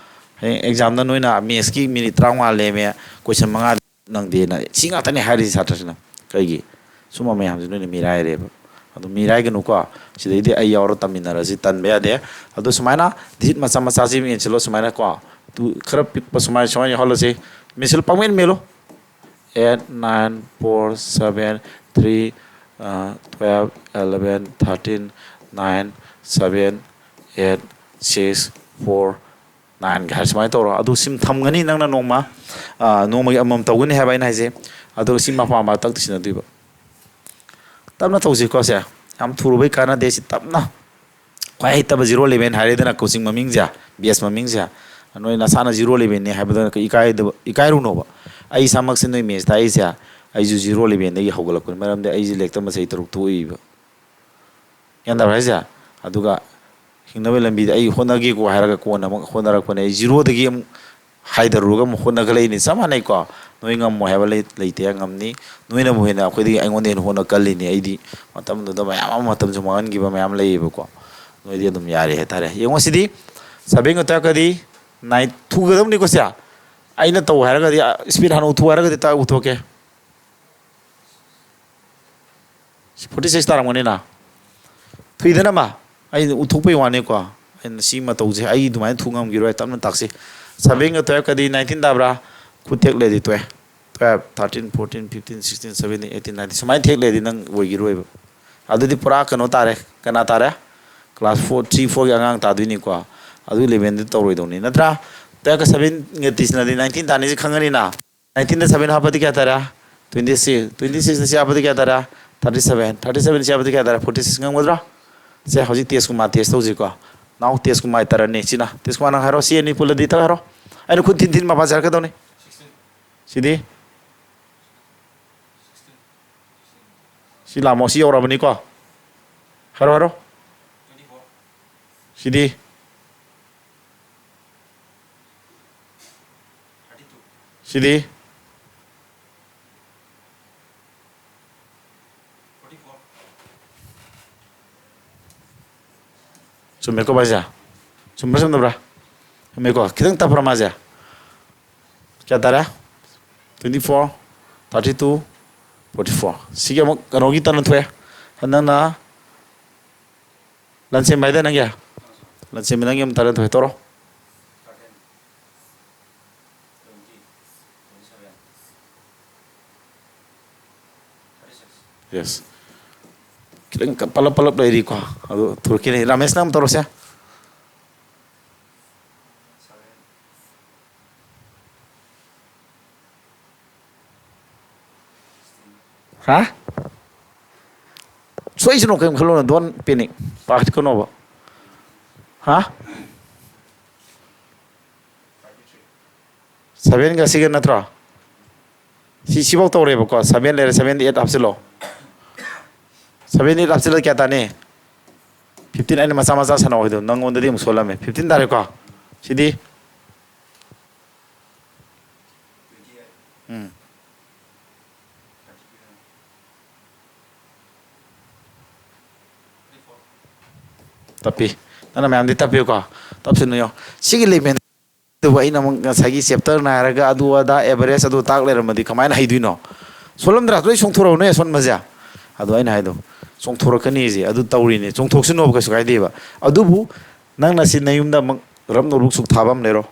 ꯍꯌꯦꯡ examꯗ ꯅꯣꯏꯅ mathsꯀꯤ minute ꯇꯔꯥꯃꯉꯥ ꯂꯦꯝꯃꯦ, question ꯃꯉꯥ ꯅꯪꯗꯦꯅ ꯁꯤ ꯉꯥꯛꯇꯅꯦ ꯍꯥꯏꯔꯤꯁꯦ ꯁꯥꯇ꯭ꯔꯁꯤꯅ꯫ ꯀꯩꯒꯤ? ꯁꯨꯝꯕ ꯃꯌꯥꯝꯁꯦ ꯅꯣꯏꯅ ꯃꯤꯔꯥꯏꯔꯦꯕ꯫ ꯑꯗꯨ ꯃꯤꯔꯥꯏꯒꯅꯨꯀꯣ꯫ ꯁꯤꯗꯩꯗꯤ ꯑꯩ ꯌꯥꯎꯔ ꯇꯝꯃꯤꯟꯅꯔꯁꯤ, ꯇꯟꯕ ꯌꯥꯗꯦ꯫ ꯑꯗꯣ ꯁꯨꯃꯥꯏꯅ digit ꯃꯆꯥ ꯃꯆꯥꯁꯤ ꯃꯦꯟꯁꯤꯜꯂꯣ꯫ ꯁꯨꯃꯥꯏꯅ ꯀꯣ, ꯇꯨ ꯈꯔ ꯄꯤꯛꯄ ꯁꯨꯃꯥꯏꯅ, ꯁꯨꯃꯥꯏꯅ ꯌꯥꯎꯍꯜꯂꯁꯤ꯫ ꯃꯦꯟꯁꯤꯜꯂꯣ, ꯄꯪꯃꯦꯟ ꯃꯦꯜꯂꯣ꯫ Eight, nine, four, seven, three, twelve, eleven, thirteen, nine, seven, eight, six, four, nineꯒ ꯍꯥꯏꯔ ꯁꯨꯃꯥꯏꯅ ꯇꯧꯔꯣ꯫ ꯑꯗꯨ ꯁꯤꯝ ꯊꯝꯒꯅꯤ ꯅꯪꯅ ꯅꯣꯡꯃ, ꯑ, ꯅꯣꯡꯃꯒꯤ ꯑꯃꯃꯝ ꯇꯧꯒꯅꯤ ꯍꯥꯏꯕ ꯑꯩꯅ ꯍꯥꯏꯁꯦ꯫ ꯑꯗꯨꯒ ꯁꯤ ꯃꯄꯥ ꯃꯄꯥ ꯇꯛꯇ ꯁꯤꯟꯅꯗꯣꯏꯕ꯫ ꯇꯞꯅ ꯇꯧꯁꯤꯀꯣ꯫ ꯁꯦ ꯌꯥꯝ ꯊꯨꯔꯨꯕꯩ ꯀꯥꯟꯅꯗꯦ꯫ ꯁꯤ ꯇꯞꯅ, ꯈ꯭ꯋꯥꯏ ꯍꯩꯇꯕ zero eleven ꯍꯥꯏꯔꯦꯗꯅ coaching ꯃꯃꯤꯡꯁꯦ, batch ꯃꯃꯤꯡꯁꯦ꯫ ꯅꯣꯏ ꯅꯁꯥꯅ zero elevenꯅꯦ ꯍꯥꯏꯕꯗ ꯏꯀꯥꯏꯗꯕ, ꯏꯀꯥꯏꯔꯨꯅꯣꯕ꯫ ꯑꯩ ꯏꯁꯥꯃꯛꯁꯦ ꯅꯣꯏ maths ꯇꯥꯛꯏꯁꯦ, ꯑꯩꯁꯨ zero elevenꯗꯒꯤ ꯍꯧꯒꯠꯂꯛꯄꯅꯤ꯫ ꯃꯔꯝꯗꯤ ꯑꯩꯁꯦ ꯂꯥꯏꯔꯤꯛ ꯇꯝꯕ ꯆꯍꯤ ꯇꯔꯨꯛ ꯇꯣꯛꯏꯕ꯫ ꯒ꯭ꯌꯥꯟ ꯇꯥꯕ꯭ꯔꯥ ꯍꯥꯏꯁꯦ? ꯑꯗꯨꯒ ꯍꯤꯡꯅꯕꯒꯤ ꯂꯝꯕꯤꯗ ꯑꯩ ꯍꯣꯠꯅꯒꯦꯀꯣ ꯍꯥꯏꯔꯒ ꯀꯣꯟꯅ ꯑꯃꯨꯛ ꯍꯣꯠꯅꯔꯛꯄꯅꯦ꯫ ꯑꯩ zeroꯗꯒꯤ ꯑꯃꯨꯛ ꯍꯥꯏꯊꯔꯨꯔꯒ ꯑꯃꯨꯛ ꯍꯣꯠꯅꯈꯠꯂꯛꯏꯅꯤ꯫ ꯆꯞ ꯃꯥꯟꯅꯩꯀꯣ꯫ ꯅꯣꯏ ꯉꯝꯃꯣꯏ ꯍꯥꯏꯕ ꯂꯩ-, ꯂꯩꯇꯦ, ꯉꯝꯅꯤ꯫ ꯅꯣꯏꯅꯕꯨ ꯍꯦꯟꯅ ꯑꯩꯈꯣꯏꯗꯒꯤ, ꯑꯩꯉꯣꯟꯗ ꯍꯦꯟꯅ ꯍꯣꯠꯅ ꯀꯜꯂꯤꯅꯤ꯫ ꯑꯩꯗꯤ ꯃꯇꯝꯗꯨꯗ ꯃꯌꯥꯝ ꯑꯃ ꯃꯇꯝꯁꯨ ꯃꯥꯡꯍꯟꯈꯤꯕ ꯃꯌꯥꯝ ꯂꯩꯌꯦꯕꯀꯣ꯫ ꯅꯣꯏꯗꯤ ꯑꯗꯨꯝ ꯌꯥꯔꯦ ꯍꯥꯏꯇꯥꯔꯦ꯫ ꯌꯦꯡꯉꯣ ꯁꯤꯗꯤ, seven ꯇꯥꯛꯀꯗꯤ nine ꯊꯨꯒꯗꯕꯅꯤꯀꯣ ꯁꯦ꯫ ꯑꯩꯅ ꯇꯧ ꯍꯥꯏꯔꯒꯗꯤ, speed ꯍꯥꯟꯅ ꯎꯠꯊꯣꯛ ꯍꯥꯏꯔꯒꯗꯤ ꯇꯥꯛ ꯎꯠꯊꯣꯛꯀꯦ꯫ ꯁꯤ forty six ꯇꯥꯔꯝꯒꯅꯤꯅ꯫ ꯊꯨꯏꯗꯅ ꯃꯥ꯫ ꯑꯩꯅ ꯎꯠꯊꯣꯛꯄꯩ ꯋꯥꯅꯤꯀꯣ꯫ ꯑꯩꯅ ꯁꯤ ꯃꯇꯧꯁꯦ ꯑꯩ ꯑꯗꯨꯃꯥꯏꯅ ꯊꯨ ꯉꯝꯈꯤꯔꯣꯏ, ꯇꯞꯅ ꯇꯥꯛꯁꯤ꯫ Seven ꯒ twelve ꯀꯗꯤ nineteen ꯇꯥꯕ꯭ꯔꯥ? ꯈꯨꯠ ꯊꯦꯛꯂꯗꯤ ꯇꯣꯛꯑꯦ꯫ Twelve, thirteen, fourteen, fifteen, sixteen, seventeen, eighteen, nineteen ꯁꯨꯃꯥꯏꯅ ꯊꯦꯛꯂꯗꯤ ꯅꯪ ꯑꯣꯏꯈꯤꯔꯣꯏꯕ꯫ ꯑꯗꯨꯗꯤ ꯄꯨꯔꯥ ꯀꯩꯅꯣ ꯇꯥꯔꯦ꯫ ꯀꯅꯥ ꯇꯥꯔꯦ? Class four, three, fourꯒꯤ ꯑꯉꯥꯡ ꯇꯥꯗꯣꯏꯅꯤꯀꯣ꯫ ꯑꯗꯨ elevenꯗꯤ ꯇꯧꯔꯣꯏꯗꯧꯅꯤ, ꯅꯠꯇ꯭ꯔꯥ? Twelve ꯒ seven ꯒ ꯇꯤꯁꯤꯅꯗꯤ nineteen ꯇꯥꯅꯤꯁꯤ ꯈꯪꯉꯅꯤꯅ꯫ Nineteenꯗ seven ꯍꯥꯞꯄꯗꯤ ꯀꯌꯥ ꯇꯥꯔꯦ? Twenty six꯫ Twenty sixꯅ ꯁꯤ ꯍꯥꯞꯄꯗꯤ ꯀꯌꯥ ꯇꯥꯔꯦ? Thirty seven. ꯊꯥꯔꯇꯤ ꯁꯕꯦꯟ ꯁꯤ ꯍꯥꯏꯕꯗꯤ ꯀꯌꯥ ꯇꯥꯔꯦ? ꯐꯣꯔꯇꯤ ꯁꯤꯛꯁ ꯉꯝꯒꯗ꯭ꯔꯥ? ꯁꯦ, ꯍꯧꯖꯤꯛ ꯇꯦꯖꯀꯨꯃꯥꯔ ꯇꯦꯁ ꯇꯧꯁꯤꯀꯣ꯫ ꯅꯥꯎ ꯇꯦꯖꯀꯨꯃꯥꯔ ꯇꯔꯟꯅꯤ ꯁꯤꯅ꯫ ꯇꯦꯖꯀꯨꯃꯥꯔ, ꯅꯪ ꯍꯥꯏꯔꯣ꯫ ꯁꯤ ꯑꯅꯤ ꯄꯨꯜꯂꯗꯤ ꯊꯛ ꯍꯥꯏꯔꯣ꯫ ꯑꯩꯅ ꯈꯨꯠ ꯊꯤꯟ ꯊꯤꯟ ꯃꯄꯥ ꯆꯥꯔꯛꯀꯗꯧꯅꯤ꯫ ꯁꯤꯗꯤ? ꯁꯤ ꯂꯥꯝꯃꯣ꯫ ꯁꯤ ꯌꯧꯔꯕꯅꯤꯀꯣ꯫ ꯍꯥꯏꯔꯣ, ꯍꯥꯏꯔꯣ꯫ ꯁꯤꯗꯤ? ꯁꯤꯗꯤ? ꯆꯨꯝꯃꯦꯀꯣ ꯚꯥꯏꯁꯦ? ꯆꯨꯝꯕ꯭ꯔꯥ ꯆꯨꯝꯗꯕ꯭ꯔꯥ? ꯆꯨꯝꯃꯦꯀꯣ? ꯈꯤꯇꯪ ꯇꯞꯄ꯭ꯔꯥ ꯃꯥꯁꯦ? ꯀꯌꯥ ꯇꯥꯔꯦ? Twenty four, thirty two, forty four꯫ ꯁꯤꯒꯤ ꯑꯃꯨꯛ ꯀꯩꯅꯣꯒꯤ ꯇꯔꯟ ꯊꯣꯛꯑꯦ꯫ ꯅꯪꯅ ꯂꯟꯁꯦꯝꯕ ꯍꯥꯏꯗꯥꯏ ꯅꯪꯒꯤ? ꯂꯟꯁꯦꯝꯕ ꯅꯪꯒꯤ ꯑꯃꯨꯛ ꯇꯔꯟ ꯊꯣꯛꯑꯦ꯫ ꯇꯧꯔꯣ꯫ Yes꯫ ꯈꯤꯇꯪ ꯄꯜꯂꯞ ꯄꯜꯂꯞ ꯂꯩꯔꯤꯀꯣ꯫ ꯑꯗꯨ ꯊꯨꯔꯛꯈꯤꯅꯤ꯫ ꯔꯥꯃꯦꯁꯅ ꯑꯃꯨꯛ ꯇꯧꯔꯁꯦ꯫ ꯍꯥ? ꯁꯣꯏꯁꯅꯨ, ꯀꯩꯝ ꯈꯜꯂꯨꯅꯨ, don't panic꯫ ꯄꯥꯈꯠꯀꯅꯣꯕ꯫ ꯍꯥ? ꯁꯚꯦꯟꯒ ꯁꯤꯒ ꯅꯠꯇ꯭ꯔꯣ? ꯁꯤ, ꯁꯤꯐꯧ ꯇꯧꯔꯦꯕꯀꯣ꯫ ꯁꯚꯦꯟ ꯂꯩꯔꯦ, ꯁꯚꯦꯟꯗ ꯑꯩꯠ ꯍꯥꯞꯆꯤꯜꯂꯣ꯫ ꯁꯚꯦꯟ ꯑꯩꯠ ꯍꯥꯞꯆꯤꯜꯂ ꯀꯌꯥ ꯇꯥꯅꯤ? ꯐꯤꯐꯇꯤꯟ꯫ ꯑꯩꯅ ꯃꯆꯥ ꯃꯆꯥ ꯁꯥꯟꯅꯧ ꯍꯥꯏꯗꯣ ꯅꯪꯉꯣꯟꯗꯗꯤ ꯑꯃꯨꯛ ꯁꯣꯜꯂꯝꯃꯦ꯫ ꯐꯤꯐꯇꯤꯟ ꯇꯥꯔꯦꯀꯣ꯫ ꯁꯤꯗꯤ? ꯎꯝ꯫ ꯇꯞꯄꯤ꯫ ꯅꯪꯅ ꯃꯌꯥꯝꯗꯤ ꯇꯞꯄꯤꯀꯣ꯫ ꯇꯞꯁꯅꯨ ꯌꯣ꯫ ꯁꯤꯒꯤ ꯂꯦꯃꯦꯟ ꯑꯗꯨꯕꯨ ꯑꯩꯅ ꯑꯃꯨꯛ ꯉꯁꯥꯏꯒꯤ ꯆꯦꯞꯇꯔ ꯅꯥꯏꯔꯒ ꯑꯗꯨ ꯑꯗꯥ ꯑꯦꯚꯔꯦꯖ ꯑꯗꯨ ꯇꯥꯛ ꯂꯩꯔꯝꯃꯗꯤ ꯀꯃꯥꯏꯅ ꯍꯩꯗꯣꯏꯅꯣ? ꯁꯣꯜꯂꯝꯗ꯭ꯔꯥ? ꯂꯣꯏ ꯆꯣꯡꯊꯣꯔꯛꯎꯅꯦ ꯑꯁꯣꯟꯕꯁꯦ꯫ ꯑꯗꯣ ꯑꯩꯅ ꯍꯥꯏꯗꯣ ꯆꯣꯡꯊꯣꯔꯛꯀꯅꯤꯁꯦ ꯑꯗꯨ ꯇꯧꯔꯤꯅꯦ꯫ ꯆꯣꯡꯊꯣꯛꯁꯅꯣꯕ, ꯀꯩꯁꯨ ꯀꯥꯏꯗꯦꯕ꯫ ꯑꯗꯨꯕꯨ ꯅꯪꯅ ꯁꯤ ꯅꯌꯨꯝꯗ ꯑꯃꯨꯛ ꯔꯞ ꯅꯣꯠꯕꯨꯛ ꯁꯨꯛ ꯊꯥꯕ ꯑꯃ ꯂꯩꯔꯣ꯫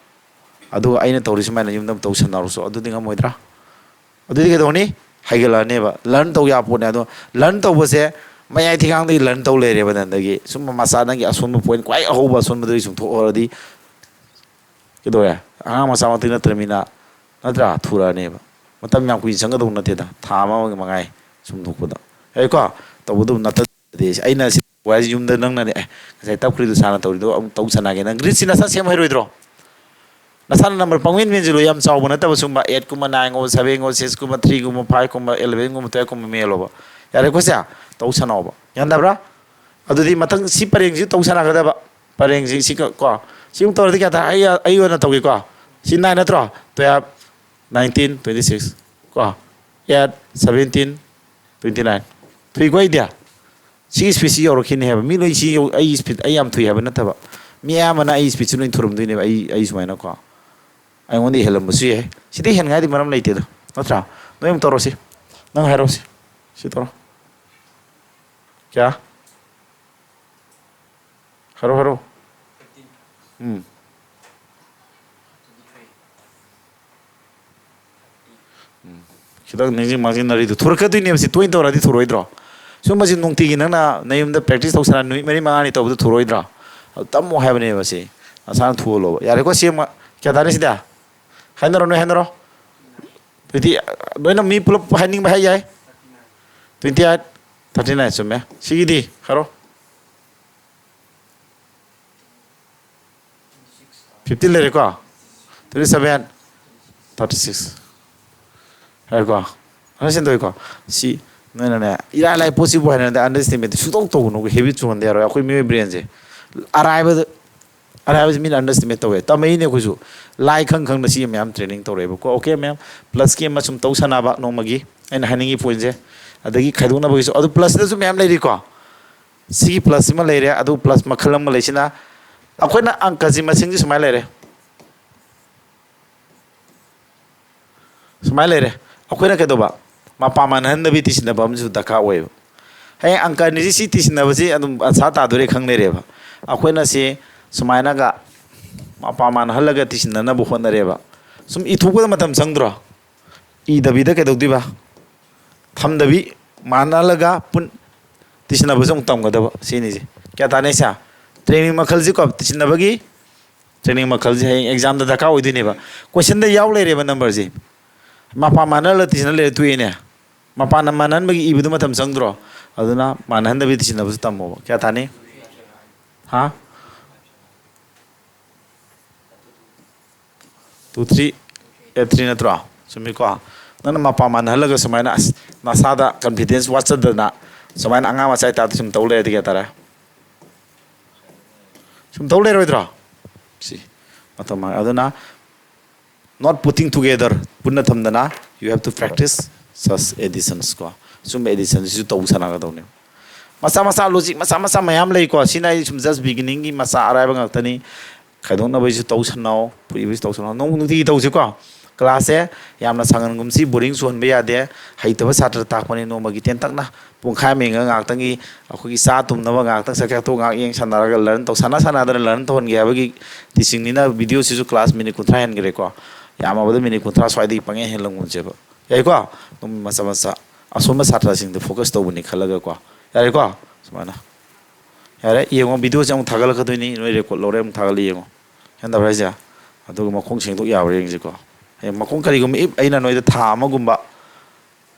ꯑꯗꯨꯒ ꯑꯩꯅ ꯇꯧꯔꯤꯁꯤ ꯁꯨꯃꯥꯏꯅ ꯌꯨꯝꯗ ꯑꯃꯨꯛ ꯇꯧꯁꯟꯅꯔꯨꯁꯨ꯫ ꯑꯗꯨꯗꯤ ꯉꯝꯃꯣꯏꯗ꯭ꯔꯥ? ꯑꯗꯨꯗꯤ ꯀꯩꯗꯧꯅꯤ? ꯍꯩꯒꯠꯂꯛꯑꯅꯦꯕ꯫ ꯂꯔꯟ ꯇꯧ ꯌꯥꯄꯣꯠꯅꯦ꯫ ꯑꯗꯣ ꯂꯔꯟ ꯇꯧꯕꯁꯦ ꯃꯌꯥꯏ ꯊꯤꯒꯥꯡꯗꯒꯤ ꯂꯔꯟ ꯇꯧ ꯂꯩꯔꯦꯕ ꯅꯪꯗꯒꯤ꯫ ꯁꯨꯝ ꯃꯆꯥ ꯅꯪꯒꯤ ꯑꯁꯣꯟꯕ ꯄꯣꯏꯟ, ꯈ꯭ꯋꯥꯏ ꯑꯍꯧꯕ ꯑꯁꯣꯟꯕꯗꯒꯤ ꯆꯨꯝꯊꯣꯛꯍꯧꯔꯗꯤ ꯀꯩꯗꯧꯔꯦ? ꯑꯉꯥꯡ ꯃꯆꯥꯃꯛꯇꯤ ꯅꯠꯇ꯭ꯔꯃꯤꯅ, ꯅꯠꯇ꯭ꯔꯥ? ꯊꯨꯔꯛꯑꯅꯦꯕ꯫ ꯃꯇꯝ ꯌꯥꯝ ꯀꯨꯏꯅ ꯆꯪꯒꯗꯧꯕ ꯅꯠꯇꯦꯗ, ꯊꯥ ꯑꯃ ꯃꯉꯥꯏ ꯁꯨꯝ ꯊꯣꯛꯄꯗ꯫ ꯌꯥꯏꯀꯣ? ꯇꯧꯕꯗꯨ ꯅꯠꯇꯗꯤ ꯑꯩꯅ ꯁꯤ ꯋꯥꯁꯤ ꯌꯨꯝꯗ ꯅꯪꯅꯅꯦ, "ꯑꯦ, ꯉꯁꯥꯏ ꯇꯞꯈ꯭ꯔꯤꯗꯨ ꯁꯥꯔꯅ ꯇꯧꯔꯤꯗꯣ ꯑꯃꯨꯛ ꯇꯧ ꯁꯥꯟꯅꯒꯦ", ꯅꯪ ꯒ꯭ꯔꯤꯠꯁꯤ ꯅꯁꯥ ꯁꯦꯝ ꯍꯩꯔꯣꯏꯗ꯭ꯔꯣ? ꯅꯁꯥꯅ ꯅꯝꯕꯔ ꯄꯪꯃꯦꯟ ꯃꯦꯟꯁꯤꯜꯂꯨ, ꯌꯥꯝ ꯆꯥꯎꯕ ꯅꯠꯇꯕ ꯁꯨꯝꯕ ꯑꯩꯠꯀꯨꯝꯕ, ꯅꯥꯏꯟꯒꯨꯝꯕ, ꯁꯕꯦꯟꯒꯨꯝꯕ, ꯁꯤꯛꯁꯀꯨꯝꯕ, ꯊ꯭ꯔꯤꯒꯨꯝꯕ, ꯐꯥꯏꯚꯀꯨꯝꯕ, ꯑꯦꯂꯚꯦꯟꯒꯨꯝꯕ, ꯇꯨꯌꯦꯜꯞꯀꯨꯝꯕ ꯃꯦꯜꯂꯣꯕ꯫ ꯌꯥꯔꯦꯀꯣ ꯁꯦ? ꯇꯧ ꯁꯥꯟꯅꯧꯕ꯫ ꯒ꯭ꯌꯥꯟ ꯇꯥꯕ꯭ꯔꯥ? ꯑꯗꯨꯗꯤ ꯃꯊꯪ ꯁꯤ ꯄꯔꯦꯡꯁꯤ ꯇꯧ ꯁꯥꯟꯅꯒꯗꯕ꯫ ꯄꯔꯦꯡꯁꯤ ꯁꯤ ꯀ-, ꯀꯣ꯫ ꯁꯤ ꯑꯃꯨꯛ ꯇꯧꯔꯗꯤ ꯀꯌꯥ ꯇꯥꯔꯦ? ꯑꯩ, ꯑꯩ ꯑꯣꯏꯅ ꯇꯧꯒꯦꯀꯣ꯫ ꯁꯤ ꯅꯥꯏꯟ ꯅꯠꯇ꯭ꯔꯣ? Twelve, nineteen, twenty six. ꯀꯣ꯫ Eight, seventeen, twenty nine. ꯊꯨꯏꯀꯣ ꯑꯩꯗꯤ? ꯁꯤꯒꯤ ꯁ꯭ꯄꯤꯠꯁꯤ ꯌꯧꯔꯛꯈꯤꯅꯤ ꯍꯥꯏꯕ꯫ ꯃꯤ ꯂꯣꯏ ꯁꯤ ꯌꯧ-, ꯑꯩ ꯁ꯭ꯄꯤꯠ, ꯑꯩ ꯌꯥꯝ ꯊꯨꯏ ꯍꯥꯏꯕ ꯅꯠꯇꯕ꯫ ꯃꯤ ꯑꯌꯥꯝꯕꯅ ꯑꯩ ꯁ꯭ꯄꯤꯠꯁꯤ ꯂꯣꯏ ꯊꯨꯔꯝꯗꯣꯏꯅꯦꯕ꯫ ꯑꯩ, ꯑꯩ ꯁꯨꯃꯥꯏꯅꯀꯣ꯫ ꯑꯩꯉꯣꯟꯗ ꯍꯦꯜꯂꯝꯕꯁꯨ ꯌꯥꯏ꯫ ꯁꯤꯗꯩ ꯍꯦꯟꯉꯥꯏꯗꯤ ꯃꯔꯝ ꯂꯩꯇꯦꯗ꯫ ꯅꯠꯇ꯭ꯔꯥ? ꯅꯣꯏ ꯑꯃꯨꯛ ꯇꯧꯔꯣ ꯁꯤ꯫ ꯅꯪ ꯍꯥꯏꯔꯣ ꯁꯤ꯫ ꯁꯤ ꯇꯧꯔꯣ꯫ ꯀꯌꯥ? ꯍꯥꯏꯔꯣ, ꯍꯥꯏꯔꯣ꯫ ꯎꯝ꯫ ꯎꯝ꯫ ꯈꯤꯇꯪ ꯅꯤꯡꯁꯤꯡ ꯃꯥꯡꯖꯤꯟꯅꯔꯤꯗꯨ ꯊꯨꯔꯛꯀꯗꯣꯏꯅꯦꯕ꯫ ꯁꯤ ꯇꯣꯏꯅ ꯇꯧꯔꯛꯑꯗꯤ ꯊꯨꯔꯣꯏꯗ꯭ꯔꯣ? ꯁꯨꯝꯕꯁꯤ ꯅꯨꯡꯇꯤꯒꯤ ꯅꯪꯅ ꯅꯌꯨꯝꯗ practice ꯇꯧꯁꯟꯅ ꯅꯨꯃꯤꯠ ꯃꯔꯤ ꯃꯉꯥꯅꯤ ꯇꯧꯕꯗ ꯊꯨꯔꯣꯏꯗ꯭ꯔꯣ? ꯑꯗꯨ ꯇꯝꯃꯣ ꯍꯥꯏꯕꯅꯦꯕ ꯁꯤ꯫ ꯅꯁꯥꯅ ꯊꯨꯍꯜꯂꯣꯕ꯫ ꯌꯥꯔꯦꯀꯣ? ꯁꯤ ꯑꯃ꯫ ꯀꯌꯥ ꯇꯥꯔꯦ ꯁꯤꯗ? ꯍꯥꯏꯅꯔꯣ, ꯅꯣꯏ ꯍꯥꯏꯅꯔꯣ꯫ ꯇ꯭ꯋꯦꯟꯇꯤ, ꯅꯣꯏꯅ ꯃꯤ ꯄꯨꯂꯞ ꯍꯥꯏꯅꯤꯡꯕ ꯍꯥꯏ ꯌꯥꯏ꯫ ꯇ꯭ꯋꯦꯟꯇꯤ ꯑꯩꯠ, ꯊꯥꯔꯇꯤ ꯅꯥꯏꯟ ꯆꯨꯝꯃꯦ꯫ ꯁꯤꯒꯤꯗꯤ ꯍꯥꯏꯔꯣ꯫ ꯐꯤꯐꯇꯤꯟ ꯂꯩꯔꯦꯀꯣ? Twenty seven, thirty six. ꯍꯥꯏꯔꯦꯀꯣ? Understand ꯇꯧꯏꯀꯣ? ꯁꯤ ꯅꯣꯏꯅꯅꯦ, ꯏꯔꯥꯏ ꯂꯥꯏ ꯄꯣꯠꯁꯤꯕꯨ ꯍꯥꯏꯅꯗꯤ underestimate ꯁꯨꯡꯇꯧ ꯇꯧꯒꯅꯨ, habit ꯆꯨꯍꯟꯗ ꯌꯥꯔꯣꯏ꯫ ꯑꯩꯈꯣꯏ ꯃꯤꯑꯣꯏ brainꯁꯦ ꯑꯔꯥꯏꯕꯗ, ꯑꯔꯥꯏꯕꯁꯤ ꯃꯤꯅ underestimate ꯇꯧꯋꯦ꯫ ꯇꯝꯃꯛꯏꯅꯦ ꯑꯩꯈꯣꯏꯁꯨ꯫ ꯂꯥꯏ ꯈꯪ ꯈꯪꯅ ꯁꯤ ꯃꯌꯥꯝ training ꯇꯧꯔꯛꯑꯦꯕꯀꯣ꯫ Okay ꯃꯌꯥꯝ, plusꯀꯤ ꯑꯃ ꯁꯨꯝ ꯇꯧ ꯁꯥꯟꯅꯕ ꯅꯣꯡꯃꯒꯤ, ꯑꯩꯅ ꯍꯥꯏꯅꯤꯡꯉꯤ pointꯁꯦ꯫ ꯑꯗꯒꯤ ꯈꯥꯏꯗꯣꯛꯅꯕꯒꯤꯁꯨ꯫ ꯑꯗꯨ plusꯇꯁꯨ ꯃꯌꯥꯝ ꯂꯩꯔꯤꯀꯣ꯫ ꯁꯤꯒꯤ plusꯁꯤꯃ ꯂꯩꯔꯦ꯫ ꯑꯗꯨ plus ꯃꯈꯜ ꯑꯃ ꯂꯩꯁꯤꯅ, ꯑꯩꯈꯣꯏꯅ ꯑꯪꯀꯁꯤ ꯃꯁꯤꯡꯁꯤ ꯁꯨꯃꯥꯏꯅ ꯂꯩꯔꯦ꯫ ꯁꯨꯃꯥꯏꯅ ꯂꯩꯔꯦ꯫ ꯑꯩꯈꯣꯏꯅ ꯀꯩꯗꯧꯕ? ꯃꯄꯥ ꯃꯥꯟꯅꯍꯟꯗꯕꯤ ꯇꯤꯁꯤꯟꯅꯕ ꯑꯃꯁꯨ ꯗꯔꯀꯥꯔ ꯑꯣꯏꯌꯦꯕ꯫ ꯍꯌꯦꯡ ꯑꯪꯀ ꯑꯅꯤꯁꯤ ꯁꯤ ꯇꯤꯁꯤꯟꯅꯕꯁꯤ ꯑꯗꯨꯝ ꯑꯟꯁꯥ ꯇꯥꯗꯣꯔꯦ ꯈꯪ ꯂꯩꯔꯦꯕ꯫ ꯑꯩꯈꯣꯏꯅ ꯁꯤ ꯁꯨꯃꯥꯏꯅꯒ ꯃꯄꯥ ꯃꯥꯟꯅꯍꯜꯂꯒ ꯇꯤꯁꯤꯟꯅꯅꯕ ꯍꯣꯠꯅꯔꯦꯕ꯫ ꯁꯨꯝ ꯏꯊꯣꯛꯄꯗ ꯃꯇꯝ ꯆꯪꯗ꯭ꯔꯣ? ꯏꯗꯕꯤꯗ ꯀꯩꯗꯧꯗꯣꯏꯕ? ꯊꯝꯗꯕꯤ, ꯃꯥꯟꯅꯍꯜꯂꯒ ꯄꯨꯟ-, ꯇꯤꯁꯤꯟꯅꯕꯁꯨ ꯑꯃꯨꯛ ꯇꯝꯒꯗꯕ꯫ ꯁꯤꯅꯤꯁꯦ꯫ ꯀꯌꯥ ꯇꯥꯅꯤ ꯁꯦ? Training ꯃꯈꯜꯁꯤꯀꯣ, ꯇꯤꯁꯤꯟꯅꯕꯒꯤ training ꯃꯈꯜꯁꯦ ꯍꯌꯦꯡ examꯗ ꯗꯔꯀꯥꯔ ꯑꯣꯏꯗꯣꯏꯅꯦꯕ꯫ Questionꯗ ꯌꯥꯎ ꯂꯩꯔꯦꯕ numberꯁꯦ꯫ ꯃꯄꯥ ꯃꯥꯟꯅꯍꯜꯂ ꯇꯤꯁꯤꯟꯅ ꯂꯩꯔꯦ, ꯇꯣꯛꯑꯦꯅꯦ꯫ ꯃꯄꯥꯟꯅ ꯃꯥꯟꯅꯍꯟꯕꯒꯤ ꯏꯕꯗꯨ ꯃꯇꯝ ꯆꯪꯗ꯭ꯔꯣ? ꯑꯗꯨꯅ ꯃꯥꯟꯅꯍꯟꯗꯕꯤꯗ ꯁꯤꯖꯤꯟꯅꯕꯁꯨ ꯇꯝꯃꯣꯕ꯫ ꯀꯌꯥ ꯊꯥꯅꯤ? ꯍꯥ? Two three eight three ꯅꯠꯇ꯭ꯔꯣ? ꯆꯨꯝꯃꯤꯀꯣ? ꯅꯪꯅ ꯃꯄꯥ ꯃꯥꯟꯅꯍꯜꯂꯒ ꯁꯨꯃꯥꯏꯅ ꯑꯁ ꯅꯁꯥꯗ confidence ꯋꯥꯠꯆꯗꯅ ꯁꯨꯃꯥꯏꯅ ꯑꯉꯥꯡ ꯃꯆꯥ ꯇꯥꯏꯞꯇ ꯁꯨꯝ ꯇꯧ ꯂꯩꯔꯗꯤ ꯀꯩ ꯍꯥꯏꯇꯥꯔꯦ? ꯁꯨꯝ ꯇꯧ ꯂꯩꯔꯣꯏꯗ꯭ꯔꯣ? ꯁꯤ ꯃꯇꯝ ꯃꯥꯡ-, ꯑꯗꯨꯅ not putting together, ꯄꯨꯟꯅ ꯊꯝꯗꯅ, you have to practice such additions ꯀꯣ꯫ ꯁꯨꯝꯕ addition ꯁꯤꯁꯨ ꯇꯧ ꯁꯥꯟꯅꯒꯗꯧꯅꯦꯕ꯫ ꯃꯆꯥ ꯃꯆꯥ logic ꯃꯆꯥ ꯃꯆꯥ ꯃꯌꯥꯝ ꯂꯩꯀꯣ꯫ ꯁꯤꯅ ꯑꯩ ꯁꯨꯝ just beginning ꯒꯤ ꯃꯆꯥ ꯑꯔꯥꯏꯕ ꯉꯥꯛꯇꯅꯤ꯫ ꯈꯥꯏꯗꯣꯛꯅꯕꯒꯤꯁꯨ ꯇꯧ ꯁꯥꯟꯅꯧ, ꯄꯨꯏꯕꯁꯨ ꯇꯧ ꯁꯥꯟꯅꯧ꯫ ꯅꯣꯡ ꯅꯨꯡꯇꯤꯒꯤ ꯇꯧꯁꯤꯀꯣ꯫ Class ꯁꯦ ꯌꯥꯝꯅ ꯁꯥꯡꯍꯟꯒꯨꯝꯁꯤ, boring ꯆꯨꯍꯟꯕ ꯌꯥꯗꯦ꯫ ꯍꯩꯇꯕ ꯁꯥꯇ꯭ꯔ ꯇꯥꯛꯄꯅꯤ, ꯅꯣꯡꯃꯒꯤ ꯇꯦꯟꯇꯛꯅ ꯄꯨꯡꯈꯥꯏ ꯑꯃ ꯌꯦꯡꯉꯒ ꯉꯥꯏꯍꯥꯛꯇꯪꯒꯤ ꯑꯩꯈꯣꯏꯒꯤ ꯆꯥ ꯇꯨꯝꯅꯕ ꯉꯥꯏꯍꯥꯛꯇꯪ ꯆꯥꯛ ꯆꯥ ꯇꯣꯛ ꯉꯥꯏꯍꯥꯛ ꯌꯦꯡ ꯁꯥꯟꯅꯔꯒ learn ꯇꯧ-, ꯁꯥꯟꯅ ꯁꯥꯟꯅꯗꯅ learn ꯇꯧꯍꯟꯒꯦ ꯍꯥꯏꯕꯒꯤ teaching ꯅꯤꯅ꯫ Video ꯁꯤꯁꯨ class minute ꯀꯨꯟꯊ꯭ꯔꯥ ꯍꯦꯟꯈ꯭ꯔꯦꯀꯣ꯫ ꯌꯥꯝꯃꯕꯗ minute ꯀꯨꯟꯊ꯭ꯔꯥ ꯁ꯭ꯋꯥꯏꯗꯒꯤ ꯄꯪꯍꯦꯟ ꯍꯦꯜꯂꯝꯒꯨꯝꯁꯦꯕ꯫ ꯌꯥꯏꯀꯣ? ꯑꯗꯨꯝ ꯃꯆꯥ ꯃꯆꯥ ꯑꯁꯣꯟꯕ ꯁꯥꯇ꯭ꯔꯁꯤꯡꯗ focus ꯇꯧꯕꯅꯤ ꯈꯜꯂꯒꯀꯣ꯫ ꯌꯥꯔꯦꯀꯣ? ꯁꯨꯃꯥꯏꯅ꯫ ꯌꯥꯔꯦ, ꯌꯦꯡꯉꯣ, video ꯁꯦ ꯑꯃꯨꯛ ꯊꯥꯒꯠꯂꯛꯀꯗꯣꯏꯅꯤ, ꯅꯣꯏ record ꯂꯧꯔꯦ ꯑꯃꯨꯛ ꯊꯥꯒꯠꯂ ꯌꯦꯡꯉꯣ꯫ ꯒ꯭ꯌꯥꯟ ꯇꯥꯕ꯭ꯔꯥ ꯍꯥꯏꯁꯦ? ꯑꯗꯨꯒ ꯃꯈꯣꯡ ꯁꯦꯡꯗꯣꯛ ꯌꯥꯕ꯭ꯔꯥ ꯌꯦꯡꯁꯤꯀꯣ꯫ ꯍꯌꯦꯡ ꯃꯈꯣꯡ ꯀꯔꯤꯒꯨꯝꯕ if ꯑꯩꯅ ꯅꯣꯏꯗ ꯊꯥ ꯑꯃꯒꯨꯝꯕ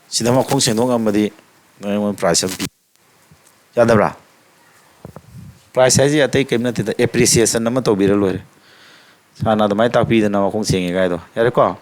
ꯁꯤꯗ ꯃꯈꯣꯡ ꯁꯦꯡꯗꯣꯛ ꯉꯝꯃꯗꯤ ꯅꯣꯏ ꯑꯩꯉꯣꯟꯗ prize ꯑꯃ ꯄꯤ꯫ ꯌꯥꯗꯕ꯭ꯔꯥ? Prize ꯍꯥꯏꯁꯦ ꯑꯇꯩ ꯀꯔꯤꯝ ꯅꯠꯇꯦꯗ, appreciation ꯑꯃ ꯇꯧꯕꯤꯔ ꯂꯣꯏꯔꯦ꯫ ꯁꯥꯔꯅ ꯑꯗꯨꯃꯥꯏꯅ ꯇꯥꯛꯄꯤꯗꯅ ꯃꯈꯣꯡ ꯁꯦꯡꯉꯦ ꯀꯥꯏꯗꯣ꯫ ꯌꯥꯔꯦꯀꯣ?